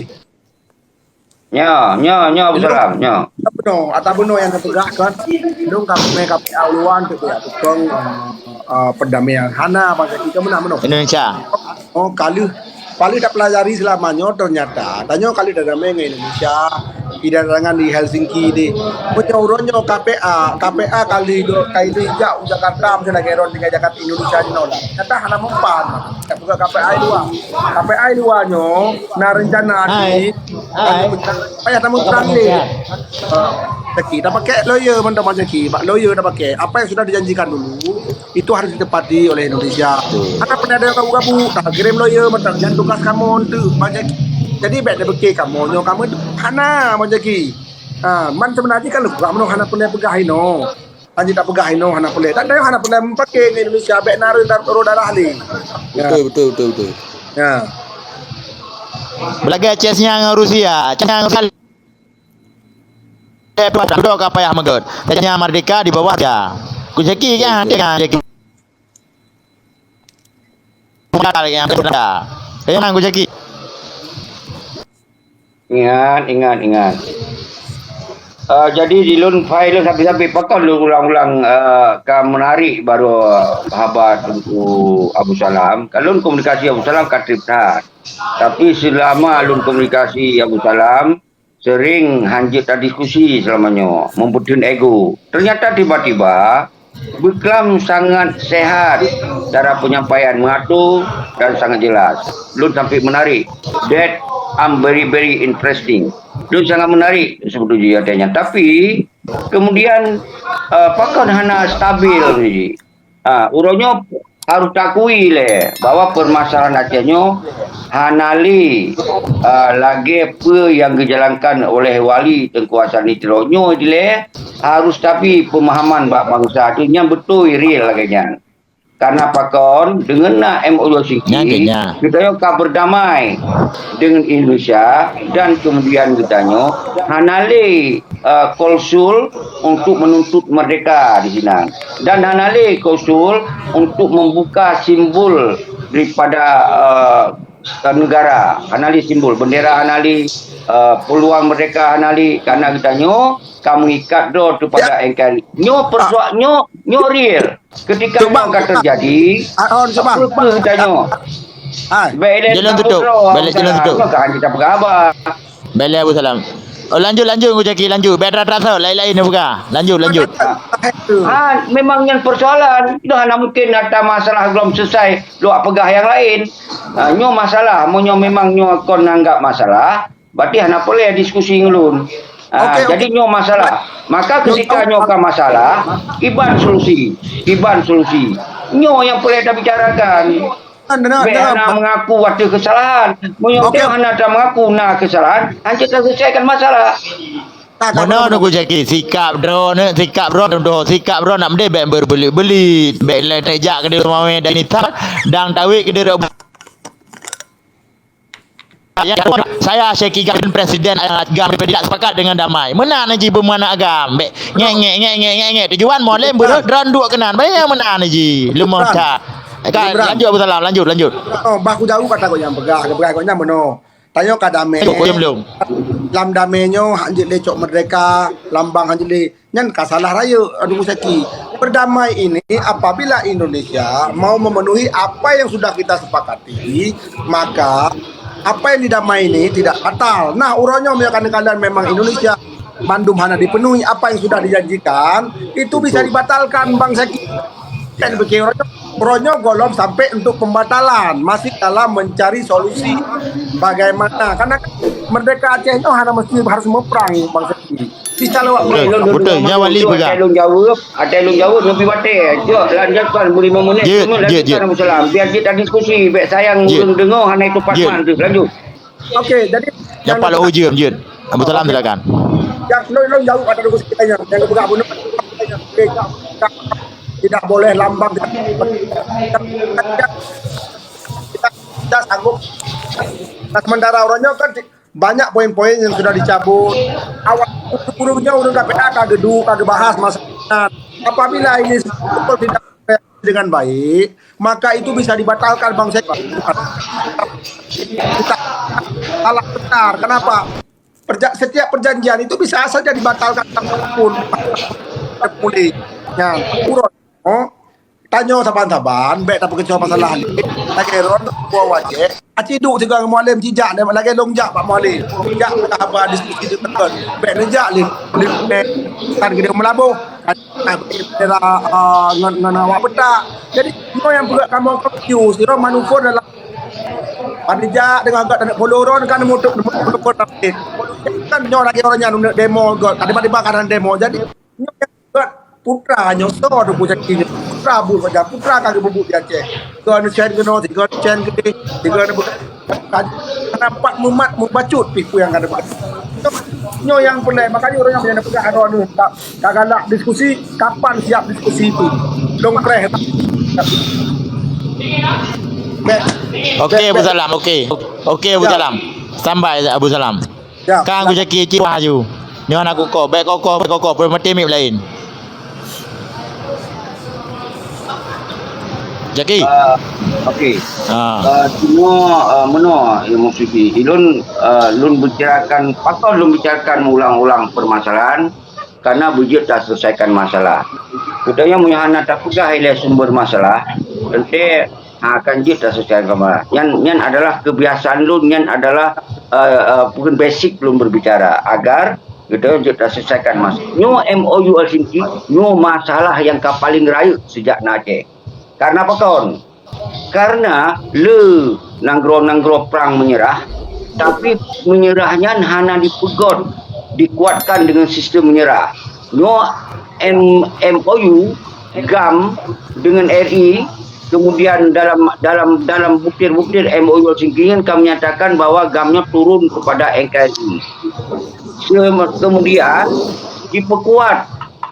Nyoe, nyoe, nyoe, Abu Salam, nyoe. Bunoe, ata bunoe nyang teupeugah kon. Lôn ka mé K P A luwa teupeugah tukang, eh, eh, perdamaian. Hana, Bang Zaki, ka meunan bunoe. Indonesia. Oh, ka lheueh, ka lheueh tapelajari seulama nyoe, ternyata tanyoe ka lheueh tadamai ngon Indonesia. Di datangan di Helsinki di. Meunyoe uroe nyoe K P A, K P A ka lheueh, ka lheueh jak u Jakarta, misalnya lagèe droen tinggai Jakarta, Indonesia jinoe lah. Nyata hana mempan. Tapeugah K P A luwa. K P A luwa nyoe na rencana di Hai. Payah tameuprang lé. Ah, Zaki, tapakai lawyer mantong, Bang Zaki. Bak lawyer tapakai. Apa yang sudah dijanjikan dulu, itu harus ditepati oleh Indonesia. Betul. Hana pernah ada yang gabu-gabu. Takirim lawyer mantong. Nyan tugas kamoe untuk, Bang Zaki. Jadi, bèk tapiké kamoe nyoe, kamoe hana, Bang Zaki. Ha, man sebenarnya kan lu, kamoe hana pernah peugah inoe. Hana tapeugah inoe hana peureulèe. Tan tayue hana peureulèe meupaké ngon Indonesia, bèk na rô-, rô darah lé. Ya. Betul, betul, betul, betul. Ya. Beulagèe Chechnya ngon Rusia, Chechnya ngon Rusia. Eh, dudoe ka payah meugot. Chechnya merdeka di bawah dia. Ku Zaki kan, Zaki. Modal nyang beutôi. Kaya nang Gu Jaki. Ingat, ingat, ingat. Eh, jadi di lôn file lôn sabe-sabe pakon lôn ulang-ulang, eh, ka menarik baru haba Teungku Abu Salam. Ka lôn komunikasi Abu Salam ka trép that. Tapi selama lôn komunikasi Abu Salam, sering hanjeuet tadiskusi selama nyoe, meupeutheun ego. Ternyata tiba-tiba, beuklam sangat sehat cara penyampaian, mengatur dan sangat jelas. Lôn sampai menarik. That I'm very, very interesting. Lôn sangat menarik sebetulnya katanya. Tapi, kemudian, eh, pakon hana stabil ni. Ah, uroe nyoe harus takui lé bahwa permasalahan Aceh nyoe hana lé, ah, lagèe peue nyang geujalankan oleh Wali Teungku Hasan Litiro nyoe dilèe harus tapi pemahaman bak bansa tu nyang beutôi real lagèe nyan. Karena pakon deungon na M O U Helsinki, geutanyoe ka berdamai dengan Indonesia dan kemudian geutanyoe hana lé eh, konsul untuk menuntut merdeka di sinan. Dan hana lé konsul untuk membuka simbol daripada, eh, negara. Hana lé simbol, bendera hana lé, eh, peluang merdeka hana lé, karena geutanyoe ka mengikat droe tu pada N K R I. Nyoe persoal-, nyoe, nyoe real. Ketika nyoe ka terjadi, apa peue tanyoe? Hai. Baik, dia lôn tutup. Baik, dia lôn tutup. Kan kita peugah haba. Baik, Abu Salam. Oh, lanjut, lanjut, Abu Jaki, lanjut. Baik, rata-rata, lain-lain dia peugah. Lanjut, lanjut. Ha, memang nyan persoalan. Dah hana mungkin ada masalah belum selesai, luak peugah yang lain. Ha, nyoe masalah. Meunyoe memang nyoe kon anggap masalah, berarti hana boleh diskusi ngon lôn. Ha, jadi nyoe masalah. Maka ketika nyoe ka masalah, kiban solusi. Kiban solusi. Nyoe yang boleh tabicarakan. Bèk hana mengaku ada kesalahan. Meunyoe hana ta mengaku na kesalahan, hanjeuet ta selesaikan masalah. Meunoe Teungku Zaki, sikap droeneuh, sikap droeneuh, sikap droeneuh nak meudeh bèk beubeulit-beulit, bèk lé tajak keudéh seumawé dan nitah, dan tawét keudéh rot. Saya, saya Syekh Gam, Presiden, eh, Gam, tidak sepakat dengan damai. Meunan jih beumanah Gam, bèk ngek, ngek, ngek. Tujuan Mualem beureuh droen duek keunan. Bayang meunan jih. Leumah that. Kan, lanjut Abu Salam, lanjut, lanjut. Oh, bah kujaweueb kata gobnyan peugah, peugah gobnyan meunoe. Tanyoe ka damé. Cok, kuyum lom. Lam damé nyoe hak jeuet lé cok merdeka, lambang hak jeuet lé. Nyan ka salah rayeuk, Teungku Zaki. Berdamai ini apabila Indonesia mau memenuhi apa yang sudah kita sepakati, maka apa yang didamai ini tidak batal. Nah, uroe nyoe meunyoe kalian memang Indonesia bandum hana dipenuhi apa yang sudah dijanjikan, itu bisa dibatalkan, Bang Zaki. Kan begitu, uroe nyoe gohlom sampai untuk pembatalan, masih dalam mencari solusi bagaimana. Karena kan merdeka Aceh nyoe hana mesti harus muprang, Bang Zaki. Bisa lewat muprang. Betul, betul. Nyan Wali peugah. Ada lôn jaweueb, ada lôn jaweueb lebih batée. Jok, lanjut tuan beri lima menit. Jeuet, jeuet, jeuet. Abu Salam. Biar jeuet diskusi, bèk sayang ureueng deungoe hana itu Pak Man tu. Lanjut. Okey, jadi nyang Pak Lok Ujeum, jeuet. Abu Salam, silakan. Nyang lôn, lôn jaweueb pada Teungku Zaki tanya. Nyang geupeugah bunoe, tidak boleh lambang. Tidak, tidak sanggup. Nah, sementara uroe nyoe kan banyak poin-poin yang sudah dicabut. Awak guru-gurunya ureueng K P A ka geuduek, ka geubahas masalah. Apabila ini betul tidak dengan baik, maka itu bisa dibatalkan, Bang Syed. Kita salah besar. Kenapa? Perja-, setiap perjanjian itu bisa saja dibatalkan tanpa pun. Boleh. Ya, urut. Oh, tanyoe saban-saban, bèk tapeukecoh masalah lé. Lagèe droen, buah wajéb. Aci duek sigoe ngon Mualem, ci jak, lagèe lôn jak bak Mualem. Jak peugah haba diskusi di teukon. Bèk neujak lé, lé, lé, kan keudéh meulaboh. Kan, ah, bendera, ah, ngon, ngon awak peutak. Jadi, nyoe nyang peugah kamoe confuse, sidroe manuver dalam Padijak deungon gèt aneuk polo droen kan mutuk, mutuk, mutuk, mutuk. Kan nyoe lagèe ureueng nyan demo gèt, tiba-tiba ka na demo. Jadi nyoe gèt putra nyoe soe tu pucak nyoe. Putra buet saja, putra ka geupeubuet di Aceh. Tiga ni cen keunoe, tiga ni cen keudeh, tiga ni bukan. Nampak mumat mubacut pih peue nyang ka dapat. Nyoe nyang peureulèe, makanya ureueng nyan peugah droeneuh. Ka galak diskusi, kapan siap diskusi itu? Long preh. Bèk. Okey, Abu Salam, okey. Okey, Abu Salam. Standby, Abu Salam. Ka Abu Jaki cit wah aju. Nyoe hana kukoh, bèk kokoh, bèk kokoh, peumaté mic laén. Jaki. Ah, okey. Ah. Ah, cuma, ah, meunoe, ya, maksud jih, lôn, ah, lôn bicarakan, pakon lôn bicarakan ulang-ulang permasalahan, karena beujeuet taselesaikan masalah. Geutanyoe meunyoe hana tapeugah ilèe sumber masalah, teuntèe akan jeuet taselesaikan masalah. Nyan, nyan adalah kebiasaan lôn, nyan adalah, eh, eh, bukan basic lôn berbicara, agar geutanyoe jeuet taselesaikan masalah. Nyoe M O U Helsinki, nyoe masalah nyang ka paleng rayeuk sejak na Aceh. Karena pakon? Karena le nanggroe-nanggroe prang menyerah, tapi menyerah nyan hana dipeugot, dikuatkan dengan sistem menyerah. Nyoe M-, M O U, GAM dengan R I, kemudian dalam, dalam, dalam butir-butir M O U Helsinki nyan ka menyatakan bahwa GAM nyoe turun kepada N K R I. Sem-, kemudian diperkuat,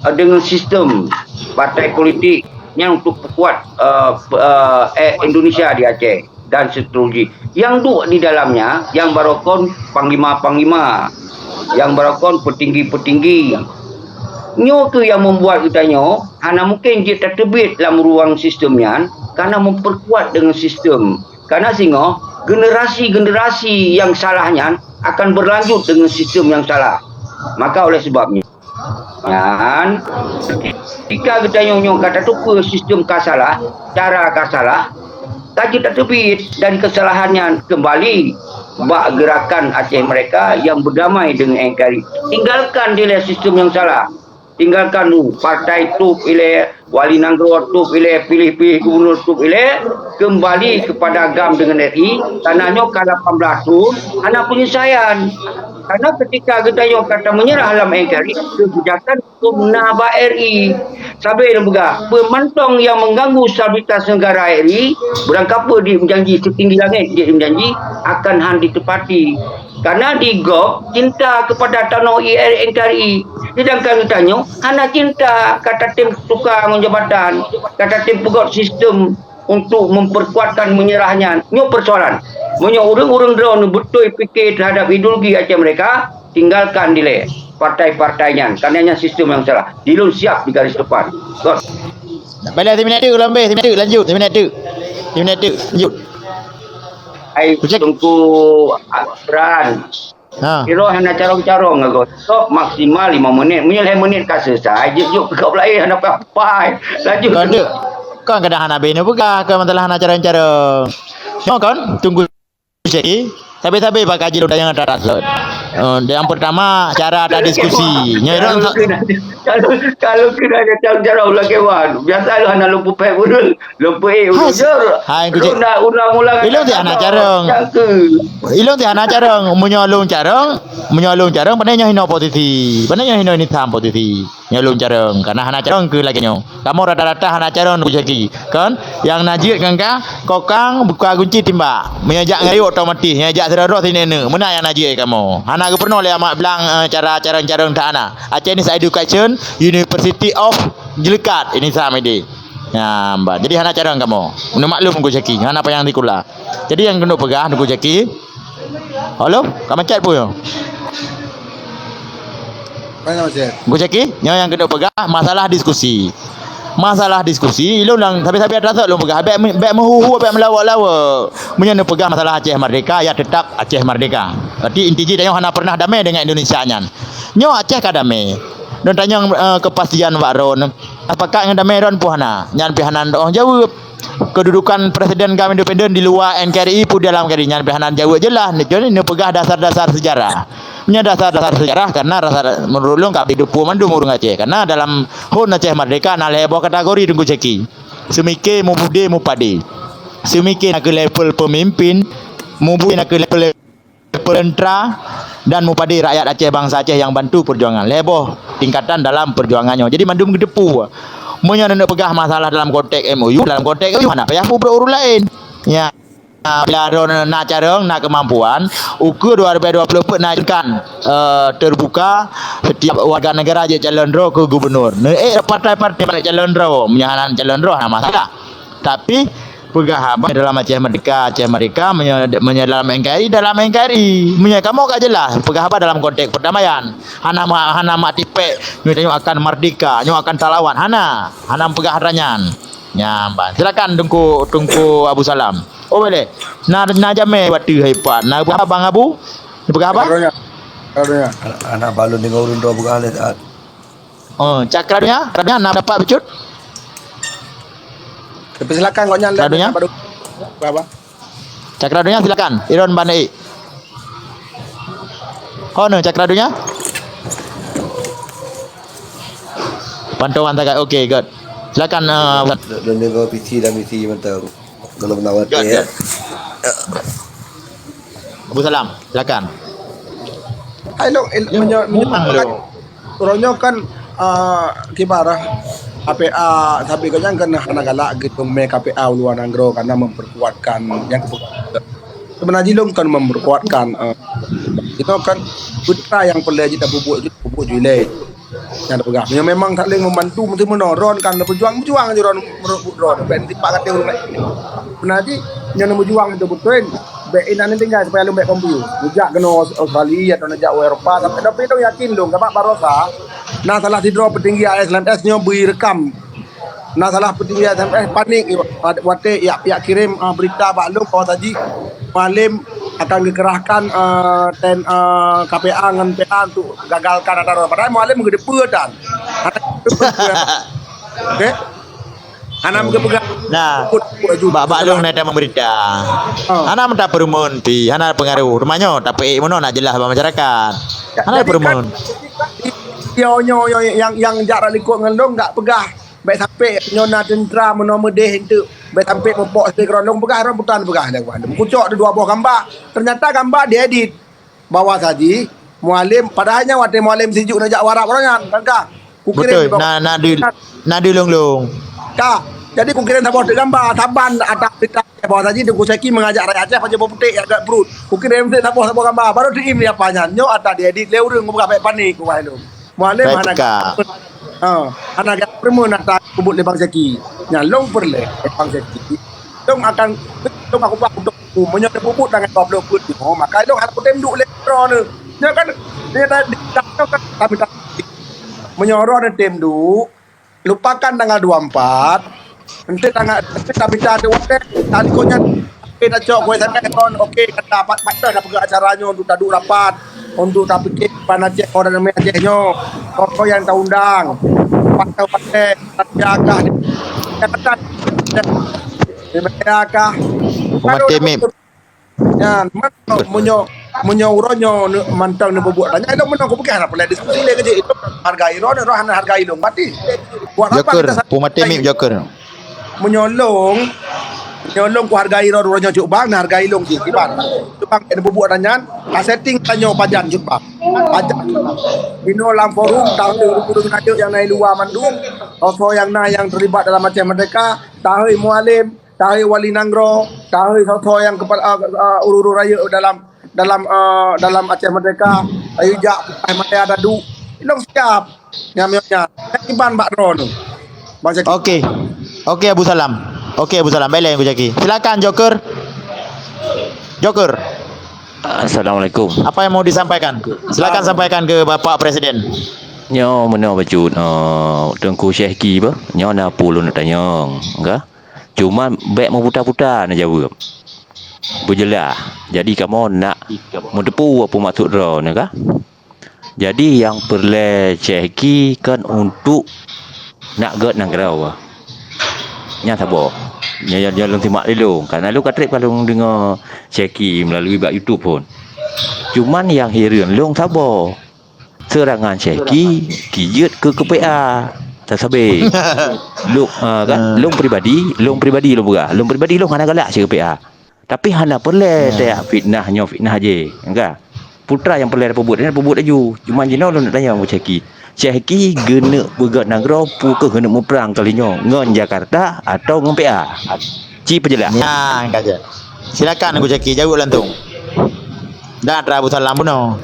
eh, dengan sistem partai politik yang untuk perkuat, eh, p-, eh, eh, Indonesia di Aceh dan seterusnya. Yang duduk di dalamnya, yang barokon panglima-panglima, yang barokon petinggi-petinggi. Nyoe keuh yang membuat geutanyoe hana mungkin jeuet tateubiet lam ruang sistem nyan, karena memperkuat dengan sistem. Karena singoh generasi-generasi yang salah nyan akan berlanjut dengan sistem yang salah. Maka oleh sebabnya, Nyan, ketika geutanyoe nyoe ka tateupeue sistem ka salah, cara ka salah, ka jeuet tateubiet dari kesalahan nyan keumbali bak gerakan Aceh Merdeka nyang beudamai deungon N K R I. Tinggalkan dilée sistem nyang salah. Tinggalkan dulu, partai top ilée, wali nanggroe top ilée, piléh-piléh gubunur top ilée, keumbali keupada GAM deungon R I, karena nyoe ka lapan blaih thon, hana peunyeusaian. Karena ketika geutanyoe ka tameunyeurah lam N K R I, keubeujakan huköm na bak R I. Sabé lôn peugah, peue mantong nyang meuganggu stabilitas neugara R I, beurangkapeue jeuet meujanji seutinggi langét jeuet meujanji, akan hán jiteupati. Karena di gob cinta keupada tanoh I R N K R I, sedangkan geutanyoe hana cinta, ka tatem tuka ngon jabatan, ka tatem peugöt sistem untuk memperkuatkan meunyeurah nyan. Nyoe persoalan. Meunyoe ureuëng-ureuëng droeneuh beutôi pike teuhadap ideologi Aceh Merdeka, tinggalkan dilée partai-partai nyan. Karena nyan sistem nyang salah. Di lôn siap di garis depan. Got. Balai siminat tu, lambe siminat tu, lanjut siminat tu. Siminat tu, lanjut. Hai, Teungku Afran. Ha. Kira hana carong-carong agoe. Stop maksimal lima menit. Meunyoe lhée menit ka selesai, jeuet-jeuet keu gob laén hana pai-pai. Lanjut. Kon tu. Kon kadang hana beh neupeugah ke masalah hana carong-carong. Nyoe kon, Teungku Syeki. Tapi-tapi bak kaji lôn tanyong ata rasa. Eh, yang pertama, cara ata diskusi. Nyoe Kalau kena, kalau, kalau kena carong-carong lagée wan. Biasa lu hana lupa pek ureuëng. Lupa eh, Has. Jur. Hai, Teungku Syeki. Lu nak ulang-ulang Ilong ti hana carong. Cakap. Ilong ti hana carong. Meunyoe lôn carong, meunyoe lôn carong, pane nyoe hino posisi. Pane nyoe hino ini tham posisi. Nyoe lôn carong. Karena hana carong keu lagée nyoe. Kamoe rata-rata hana carong Teungku Syeki. Kan? Yang na jeuet ngon ka, kokang, buka gunci timbak. Meunyoe jak ngayok otomatis, nyoe jak sidroe-droe sineuk-neuk. Meunan yang na jeuet kamoe. Hana geupeurunoe lé amat blang, eh, cara carong-carong that hana. Aceh ni Education University of Jelekat. Ini sama ide. Ya, mbak. Jadi hana carong kamoe. Neumaklum Teungku Syeki. Hana payah sikula. Jadi nyang keuneuk peugah Teungku Syeki. Halo, ka macet peue? Mana macet? Teungku Syeki, nyoe nyang keuneuk peugah masalah diskusi. Masalah diskusi, ilong lang sabe-sabe atra sot lôn peugah, bék me-, bék meuhu-hu, bék meulawok-lawok. Meunyoe neupeugah masalah Aceh Merdeka, ya tetap Aceh Merdeka. Berarti inti jih tanyoe hana pernah damai dengan Indonesia nyan. Nyoe Aceh ka damai. Dan tanyong, eh, kepastian wak ron. Sepakat ngon damai ron pun hana. Nyan pih hana neudoh jaweueb. Kedudukan presiden GAM independen di luwa N K R I pun dalam N K R I nyan pih hana jaweueb jeulaih. Neupeugah dasar-dasar sejarah. Nyan dasar-dasar sejarah karena rasa menurut lôn ka didepu mandum ureuëng Aceh. Karena dalam hon Aceh Merdeka na lhée boh kategori Teungku Syeki. Seumike, mubudé, mupade. Seumike na keu level pemimpin, mubudé na keu level peuleutra dan mupade rakyat Aceh, bangsa Aceh nyang bantu perjuangan. Lhée boh tingkatan dalam perjuangan nyoe. Jadi mandum geuteupeue. Meunyoe neuneuk peugah masalah dalam konteks M O U, dalam konteks M O U hana payah peubrok ureuëng laén. Ya, bila droe na carong, na kemampuan, ukeue dua ribu dua puluh empat na kan, eh, terbuka setiap warga negara jeuet calon droe keu gubernur. Neuék partai-partai bak calon droe, meunyoe hana calon droe hana masalah. Tapi peugah haba dalam Aceh Merdeka, Aceh Merdeka, meunyoe, meunyoe dalam N K R I, dalam N K R I. Meunyoe kamoe ka jeulaih, peugah haba dalam konteks perdamaian. Hana ma-, hana mak tipék, nyoe tanyoe akan merdeka, nyoe akan talawan. Hana, hana peugah atra nyan. Nyan ban. Silakan Teungku, Teungku Abu Salam. Oh, boleh. Na, na jamé batu hai Pak. Na peugah haba Bang Abu? Peugah haba? Karonya. Karonya. Anak, anak balon dengan urun dua peugah leh saat. Oh, Cakra Dunia, Cakra Dunia, na dapat bacut? Tapi silakan kok nyan Cakra Dunia? Baru apa? Cakra Dunia silakan. Iron Banda. Oh, no, Cakra Dunia. Pantauan tagak. Okey, good. Silakan, uh, Ustaz. Dua, dua, dua, visi dan misi mantap. Kalau penawar Good, ya. Good. Abu Salam, silakan. Hai, Lok, il-, Ya, menyo-, memang, menyo-, Lok. Uroe nyoe kan, ah, kibarah K P A sabe gobnyan kan hana galak geupeumé K P A u luwa nanggroe karena memperkuatkan yang sebenarnya jih lôn kan memperkuatkan, eh, itu kan putra yang perlu jita bubuek ju-, bubuek julai. Nyang peugah, meunyoe memang saling membantu, meusti meunoe. Ron kan berjuang, berjuang je ron meureubeut ron. Bèk tipak kata ureueng laén. Beuna jih, nyoe meujuang beutôi-beutôi. Bèk inan tinggai supaya lôn bèk confuse. Neujak keunoe Australia atau neujak Eropa, tapi, tapi lôn yakin lôn, sabab barosa na salah sidroe peutinggi A S L M S nyoe bri reukam. Na salah peutinggi A S L M S panik, watèe jak, jak kirém, ah, berita bak lôn bahwa saji Mualem akan geukerahkan, ah, ten, ah, K P A ngon P A untuk gagalkan atra droe. Padahai Mualem geudeupeue tan. Okey? Hana meupeugah. Nah, bak-bak lôn na tamong berita. Oh. Hana meuta peureumeun pi, hana peungaruh. Teuma nyoe tapeuék meunoe nak jeulaih bak masyarakat. Hana peureumeun. Nyoe, nyoe, nyoe nyang, nyang jak rot likot ngon lôn gak peugah. Bèk sampai nyoe na teuntra meunoe meudeh enteuk. Bèk sampai meupok sidroe lôn peugah, rot butan peugah lé. Meukucok dua boh gamba. Ternyata gamba diedit. Bahwa saji Mualem, padahai nyan watèe Mualem sijuek neujak warab uroe nyan, kan ka? Kukirém. Beutôi, na, na di, na di lôn-lôn. Ka. Jadi kukirém saboh teuk gamba, saban ata berita bahwa saji Teungku Syaki mengajak rakyat Aceh pajoh boh puték agak brut. Kukirém teuk saboh-saboh gamba, baru teuim di apa nyan. Nyoe ata diedit lé ureueng, kupeugah bèk panik, kupeugah lôn. Mualem hana ka. Ha, hana ka peureumeun ata peubuet lé Bang Syaki. Nyan lôn peureulèe lé Bang Syaki. Lôn akan, lôn aku bak untuk meunyoe teupeubeuet tangai dua ploh peuet nyoe, maka lôn hana kutem duek lé droeneuh. Nyoe kan, nyoe kan, meunyoe droeneuh tem duek, lupakan tanggal dua puluh empat, enteuk tanggal, enteuk tamita di watèe, tali konyang, okey, tacok, kueh sangat, kon, okey, kata, pat, pat, dah peugah acara nyoe untuk taduek rapat, untuk tapike pan Aceh, orang ramè Aceh nyoe, pokok nyang taundang, patah-patah, tak jaga, Terima kasih. Umat Temim. Nyan, man, meunyoe, meunyoe uroe nyoe ne-, mantong neupeubuet tanya, ilong meunong kupeugah hana peureulèe diskusi lé keu jih. Ilong hargai droeneuh, droeneuh hana hargai ilong. Berarti, buat apa Joker, kita sa-, Umat Temim Joker. Meunyoe lôn, meunyoe lôn kuhargai droeneuh, uroe nyoe Cut Bang, na hargai lôn jih. Kiban. Cut Bang, neupeubuet tanya, ka setting tanyoe pajan Cut Bang. Pajan. Inoe lam forum, tahu ureueng-ureueng rayeuk nyang na di luwa mandum, soe-soe nyang na nyang terlibat dalam Aceh Merdeka, tahu Mualem, tahu wali nanggroe, tahu soe-soe nyang kepala, ah, ah, ureueng-ureueng rayeuk dalam, dalam, ah, dalam Aceh Merdeka, ayu jak, ai maya dadu. Ilong siap. Nyam, nyam, nyam. Kiban bak droeneuh. Bang Syaki. Okey. Okey, Abu Salam. Okey, Abu Salam. Baik, lain Abu Syaki. Silakan, Joker. Joker. Assalamualaikum. Apa yang mau disampaikan? Silakan sampaikan ke Bapak Presiden. Nyoe meunoe bacut, eh, Teungku Syehki bah. Nyoe na peue lôn tanyong, ka? Cuma bèk meuputa-puta neujaweueb. Beujeulaih. Jadi kamoe nak meuteupeue peue maksud droeneuh, ka? Jadi nyang peureulèe Syehki kan untuk nak gèt nanggroe. Nyan saboh. Nyan, nyan, nyan lôn simak lé lôn. Karena lôn ka trép ka lôn deungoe Syehki meulalu bak YouTube phon. Cuman nyang hireuen lôn saboh. Seurangan Syehki, ki jeuet keu K P A. Tasabé. Lôn, ah, kan? Ah. Lôn pribadi, lôn pribadi lôn peugah. Lôn pribadi lôn hana galak cit K P A. Tapi hana peureulèe tajak fitnah nyoe fitnah jih, ka? Putra nyang peureulèe tapeubuet, tapeubuet laju. Cuma jinoe lôn nak tanyong bak Syehki. Syehki geuneuk peugèt nanggroe peu kheueh geuneuk muprang kali nyoe ngon Jakarta atawa ngon P A? Ci peujeulaih. Nyan ka jeuet. Silakan Teungku Syehki jaweueb langsung. Dan Abu Salam bunoe.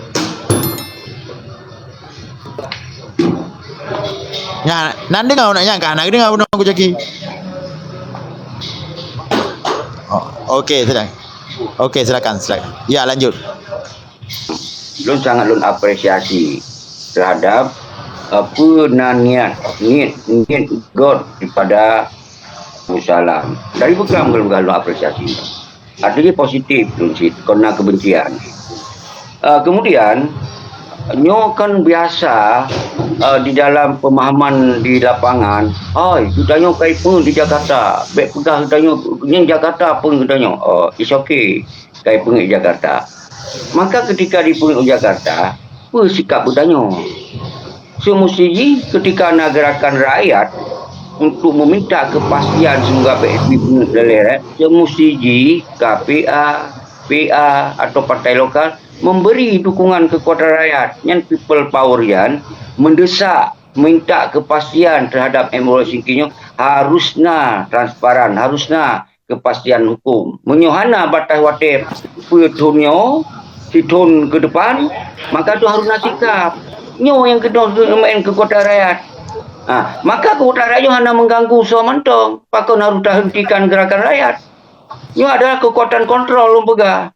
Nyan, nan deungö nak nyan ka, na deungö bunoe Teungku Syehki. Oh, okey, silakan. Okey, silakan, silakan. Ya, lanjut. Lôn sangat lôn apresiasi terhadap, eh, peue na niat, niet, niet göt daripada Abu Salam. Dari peue ka lôn apresiasi. Artinya positif lôn cit, kon na kebencian. Ah, kemudian, nyoe kan biasa, ah, di dalam pemahaman di lapangan, "Hai, geutanyoe kai peue di Jakarta, bèk peugah geutanyoe nyan Jakarta peue geutanyoe." Oh, it's okay, kai peue Jakarta. Maka ketika dipeugah Jakarta, peue sikap geutanyoe? Seumusti jih ketika na gerakan rakyat untuk meminta kepastian semoga P S B punyoe, seumusti jih K P A, P A atau partai lokal memberi dukungan kekuatan rakyat, nyan people power nyan, mendesak, minta kepastian terhadap M O U Helsinki nyoe harus na transparan, harus na kepastian hukum. Meunyoe hana bataih watèe peue thôn nyoe, sithôn keu depan, maka tu harus na sikap. Nyoe nyang keunoe main keu kota rakyat. Ha, maka keu kota rakyat nyoe hana mengganggu soe mantong. Pakon harus tahentikan gerakan rakyat? Nyoe adalah kekuatan kontrol lôn peugah.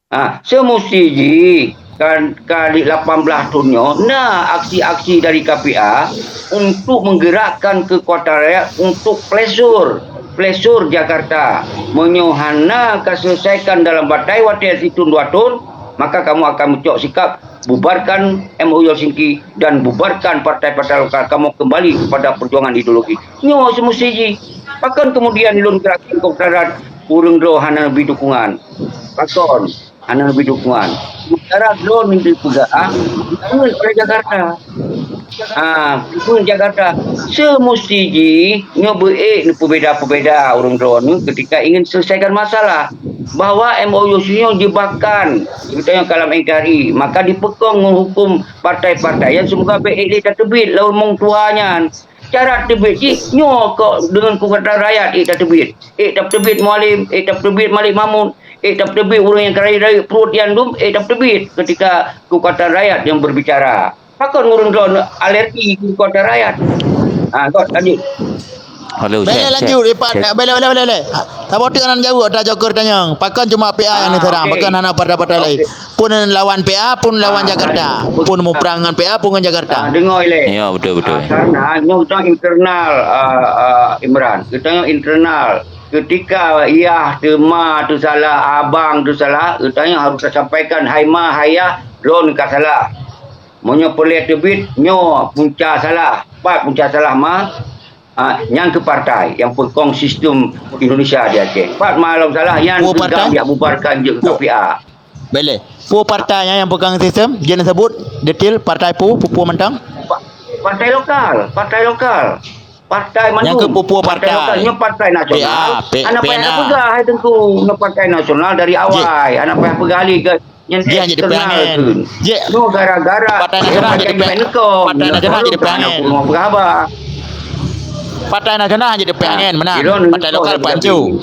Ha, seumusti jih kan, kali lapan belas thôn nyoe na aksi-aksi dari K P A untuk menggerakkan kekuatan rakyat untuk pressure, pressure Jakarta. Meunyoe hana ka selesaikan dalam batai watèe sithôn dua thôn, Maka kamoe akan meucok sikap bubarkan M O U Helsinki dan bubarkan partai-partai lokal, kamoe kembali kepada perjuangan ideologi. Nyoe semesti jih. Pakon kemudian lôn gerak singkong darat ureuëng droe hana neubi dukungan? Pakon hana neubi dukungan? Sementara droe neubi peugah, ah, dibangun oleh Jakarta. Ah, dibangun Jakarta. Semesti jih nyoe beuék neupeubeda-peubeda ureuëng droe nyoe ketika ingin selesaikan masalah. Bahwa M O U nyoe jebakan, geutanyoe kalam N K R I, maka dipeukong ngon huköm partai-partai nyan, semoga bék ék lé tateubiet lom mong tuha nyan. Cara teubiet jih nyoe kok deungon kekuatan rakyat ék tateubiet. Ék tateubiet Mualem, ék tateubiet Malik Mahmud, ék tateubiet ureuëng nyang ka rayeuk-rayeuk pruet nyan dum, ék tateubiet ketika kekuatan rakyat nyang berbicara. Pakon ureuëng droe alergi keu kekuatan rakyat? Ha, Got, lanjut. Halo, Bele Syekh, lanjut, Syekh, Ipat. Syekh. Bele, bele, bele, bele. Ha, saboh teuk nan jaweueb atra Joker tanyong. Pakon cuma P A nyang Ah, diserang? Oke. Pakon hana partai-partai lain? Oke. Pun lawan P A, pun lawan Ah, Jakarta. Pun muprang ngon P A, pun ngon Jakarta. Ah, dengoe lé. Ya, betul, betul. Ah, karena nyoe geutanyoe internal, ah, ah, Imran. Geutanyoe internal. Ketika yah teuma teusalah, abang teusalah, geutanyoe harus tasampaikan, "Hai ma, hai yah, droeneuh ka salah." Meunyoe peureulée teubiet, nyoe punca salah. Pat punca salah ma? Ah, nyang keu partai nyang peukong sistem Indonesia di Aceh. Pat ma lom salah nyan keu GAM jak bubarkan jeuet keu K P A. Bele. Peue partai nyan nyang peukong sistem? Jeuet neusebut detail partai peue, peue-peue mantong? Pa-, partai lokal, partai lokal. Partai mandum. Nyang keu peue-peue partai? Partai lokal, nyoe partai nasional. P A, P-, Hana payah P N A. Peugah hai Teungku, nyoe partai nasional dari awai. Hana payah peugah lé ke Nyan Jih hana jadi eksternal peuangen. Jih. Nyoe gara-gara partai nasional jadi peuangen. Partai nasional jadi peuangen. Partai nasional jadi peuangen, meunan. Partai lokal pancu.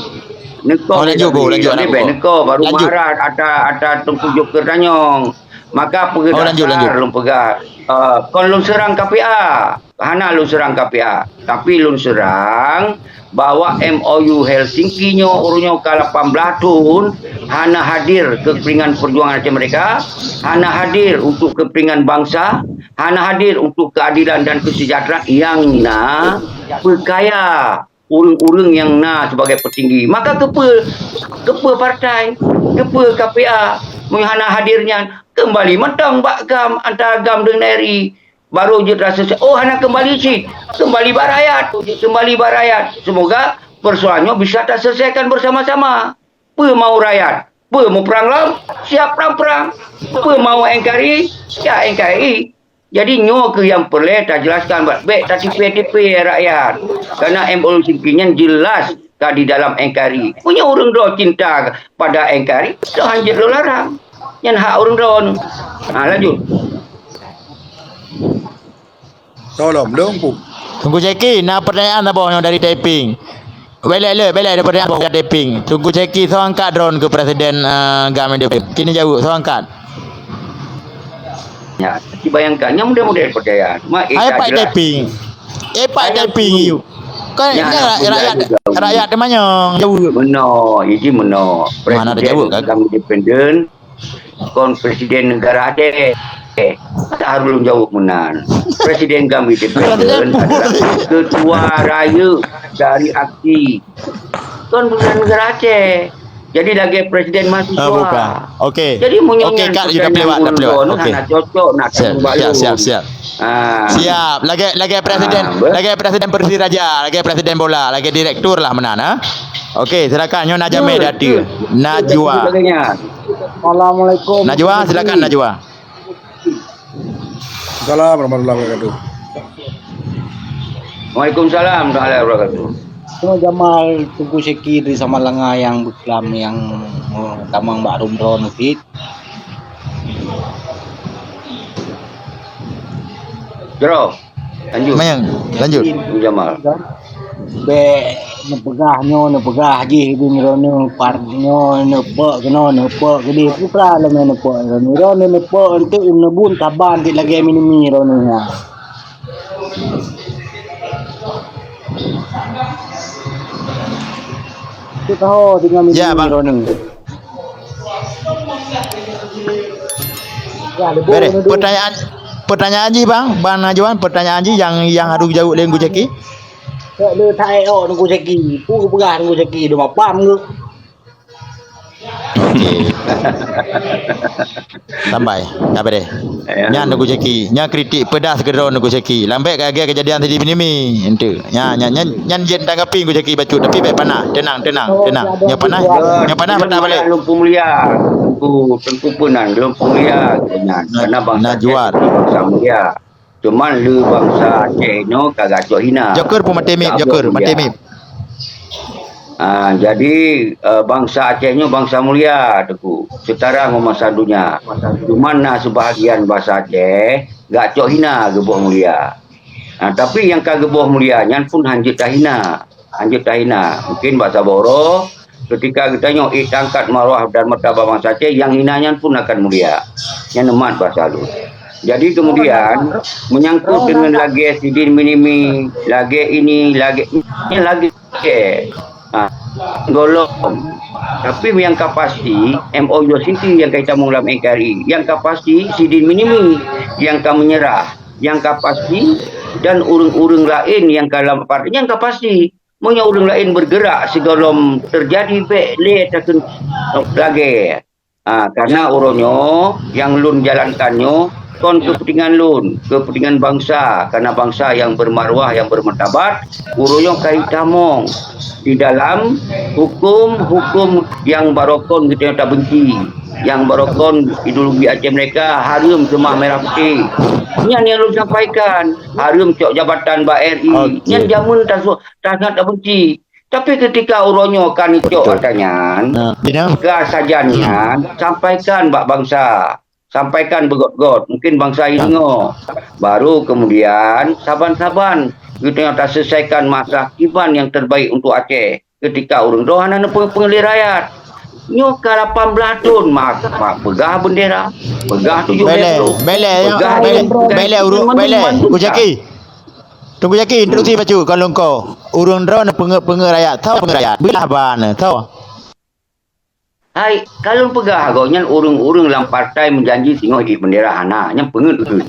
Oh, lanjut, go, lanjut, lanjut, go. Neko baru marah ata, ata Teungku Joker tanyong. Maka peugah dasar lôn peugah, eh, kon lôn seurang K P A. Hana lôn seurang K P A, tapi lôn seurang bahwa M O U Helsinki nyoe, ureuëng nyoe ka lapan belas thon hana hadir keu keupentingan perjuangan Aceh Merdeka, hana hadir untuk keupentingan bansa, hana hadir untuk keadilan dan kesejahteraan nyang na peukaya ureuëng-ureuëng nyang na sebagai petinggi. Maka keupeue, keupeue partai, keupeue K P A meunyoe hana hadir nyan? Keumbali mantong bak GAM, antara GAM deungon R I. Baru jeuet rasa se-, oh, hana keumbali cit. Keumbali bak rakyat. Keumbali bak rakyat. Semoga persoalan nyoe bisa taselesaikan bersama-sama. Peue mau rakyat? Peue muprang lom? Siap prang-prang. Peue mau N K R I? Siap N K R I. Jadi nyoe keuh nyang peureulée tajelaskan, bak bék tatipée-tipée rakyat. Karena M O U Helsinki nyan jelas ka di dalam N K R I. Meunyoe ureuëng droe cinta pada N K R I, droe hanjeuet lôn larang. Nyan hak ureuëng droe. Ha, lanjut. Tolong dong, Pu. Teungku Syeki, na pertanyaan saboh nyang dari Taiping. Belek le, belek le pertanyaan saboh dari Taiping. Teungku Syeki, soe angkat droen keu presiden, eh, GAM itu? Kini jaweueb, soe angkat? Ya, bayangkan, nyang mudah-mudah percaya. Ma, eh, hai Pak jelas. Taiping. Eh, Pak Taiping, yuk. Kan, ya, kan rakyat, rakyat teumanyong jaweueb. Meunoe, iji meunoe. Mana ada jaweueb, kan? GAM independen. Kon presiden negara Aceh. Eh, tak harus lôn jaweueb meunan. Presiden GAM independen adalah ketua rayeuk dari aksi. Kon presiden negara Aceh. Jadi lagée presiden mahasiswa. Ah, bukan. Okey. Jadi meunyoe nyan dah lewat, dah lewat. Okey. Hana cocok nak siap, siap, siap, siap. Ah. Siap. Lagée, lagée presiden, ah, lagée presiden Persiraja, lagée presiden bola, lagée direktur lah meunan, ha? Okey, silakan. Nyoe na jamé dati. Najwa. Assalamualaikum. Najwa, silakan Najwa. Assalamualaikum warahmatullahi wabarakatuh. Waalaikumsalam warahmatullahi wabarakatuh. Cuma Jamal Teungku Syeki dari Samalanga yang beklam yang, eh, tamong bak rum droe nufit. Jero. Lanjut. Mayang, lanjut. Jamal. Bék neupeugah nyoe, neupeugah jih, droeneuh par nyoe, neupok keunoe, neupok keudeh. Peue keuh lom neupok droeneuh. Droeneuh neupok untuk neubun saban cit lagée minimi droeneuh nyan. Teuka ho tinggai minimi droeneuh. Bere. Pertanyaan, pertanyaan jih, Bang, Bang Najwan, pertanyaan jih yang, yang harus jaweueb lé Teungku Syeki. Tak ada, tak ada, oh, Teungku Syeki. Peue geupeugah Teungku Syeki, dum apam geuh. Okey. Sampai. Ka beres. Ya. Nyan Teungku Syaki. Nyan kritik pedas keudroe Teungku Syaki. Lambek ka lagèe kejadian Sidin Binyamin. Ente. Nyan, nyan, nyan, nyan jeuet tanggapi Teungku Syaki bacut. Tapi bèk panas. Tenang, tenang, tenang. Nyan panas. Nyan panas, patah balik. Lôn peumulia. Teungku, Teungku peunan. Lôn peumulia. Nyan. Karena bangsa Aceh bangsa mulia. Cuman le bangsa Aceh nyoe ka gacok hina. Joker pun maté mip, Joker, maté mip. Ah, jadi, eh, bangsa Aceh nyoe bangsa mulia, Teungku. Setara ngon bangsa donya. Cuman na sebahagian bangsa Aceh gacok hina geuboh mulia. Ah, tapi nyang ka geuboh mulia nyan pun hanjeuet tahina. Hanjeuet tahina. Mungkin bak saboh uroe, ketika geutanyoe ék tangkat marwah dan martabat bangsa Aceh, nyang hina nyan pun akan mulia. Nyan neumat basa lôn. Jadi kemudian, menyangkut dengan lagèe Sidin Binyamin, lagèe ini, lagèe ini, lagèe, ha, golom. Tapi yang ka pasti, M O U sendiri yang ka hitamong lam N K R I. Yang ka pasti, Sidin Binyamin yang ka menyerah. Yang ka pasti, dan ureueng-ureueng laén yang ka lam partai, yang ka pasti. Meunyoe ureueng laén bergerak sigohlom teujadi, bèk lé takheun lagèe. Ah, karena uroe nyoe nyang lôn jalankan nyoe kon keupeuntingan lôn, keupeuntingan bansa, karena bansa nyang bermarwah, nyang bermartabat, uroe nyoe ka itamong di dalam huköm-huköm nyang barokon geutanyoe tabenci, nyang barokon ideologi Aceh Merdeka, hareuem seumah merah putih. Nyan nyang lôn sampaikan, hareuem cok jabatan bak R I. Oke. Nyan jameun tasu-, sangat tabenci. Tapi ketika uroe nyoe ka neucok ata nyan, ka sajan nyan, sampaikan bak bansa. Sampaikan beugöt-göt. Mungkin bansa jideungoe. Baru kemudian, saban-saban geutanyoe taselesaikan masalah kiban nyang terbaik untuk Aceh. Ketika ureueng droe hana neupeue-peue lé rakyat. Nyoe ka lapan blah thon, ma-, ma-, peugah bendera, peugah tujoh belas Mei, bèk lé, ya, peugah bèk lé, ini, peugah bèk lé itu, ureueng, bèk lé. Teungku Syaki. Teungku Syaki, interupsi bacut, kon lôn ko. Ureueng droe neupeungeut-peungeut rakyat. Tho peungeut rakyat. Beulah haba nyoe, tho. Hai, ka lôn peugah, gobnyan ureueng-ureueng lam partai meujanji singoh jeuet bendera hana. Nyan peungeut geukheun.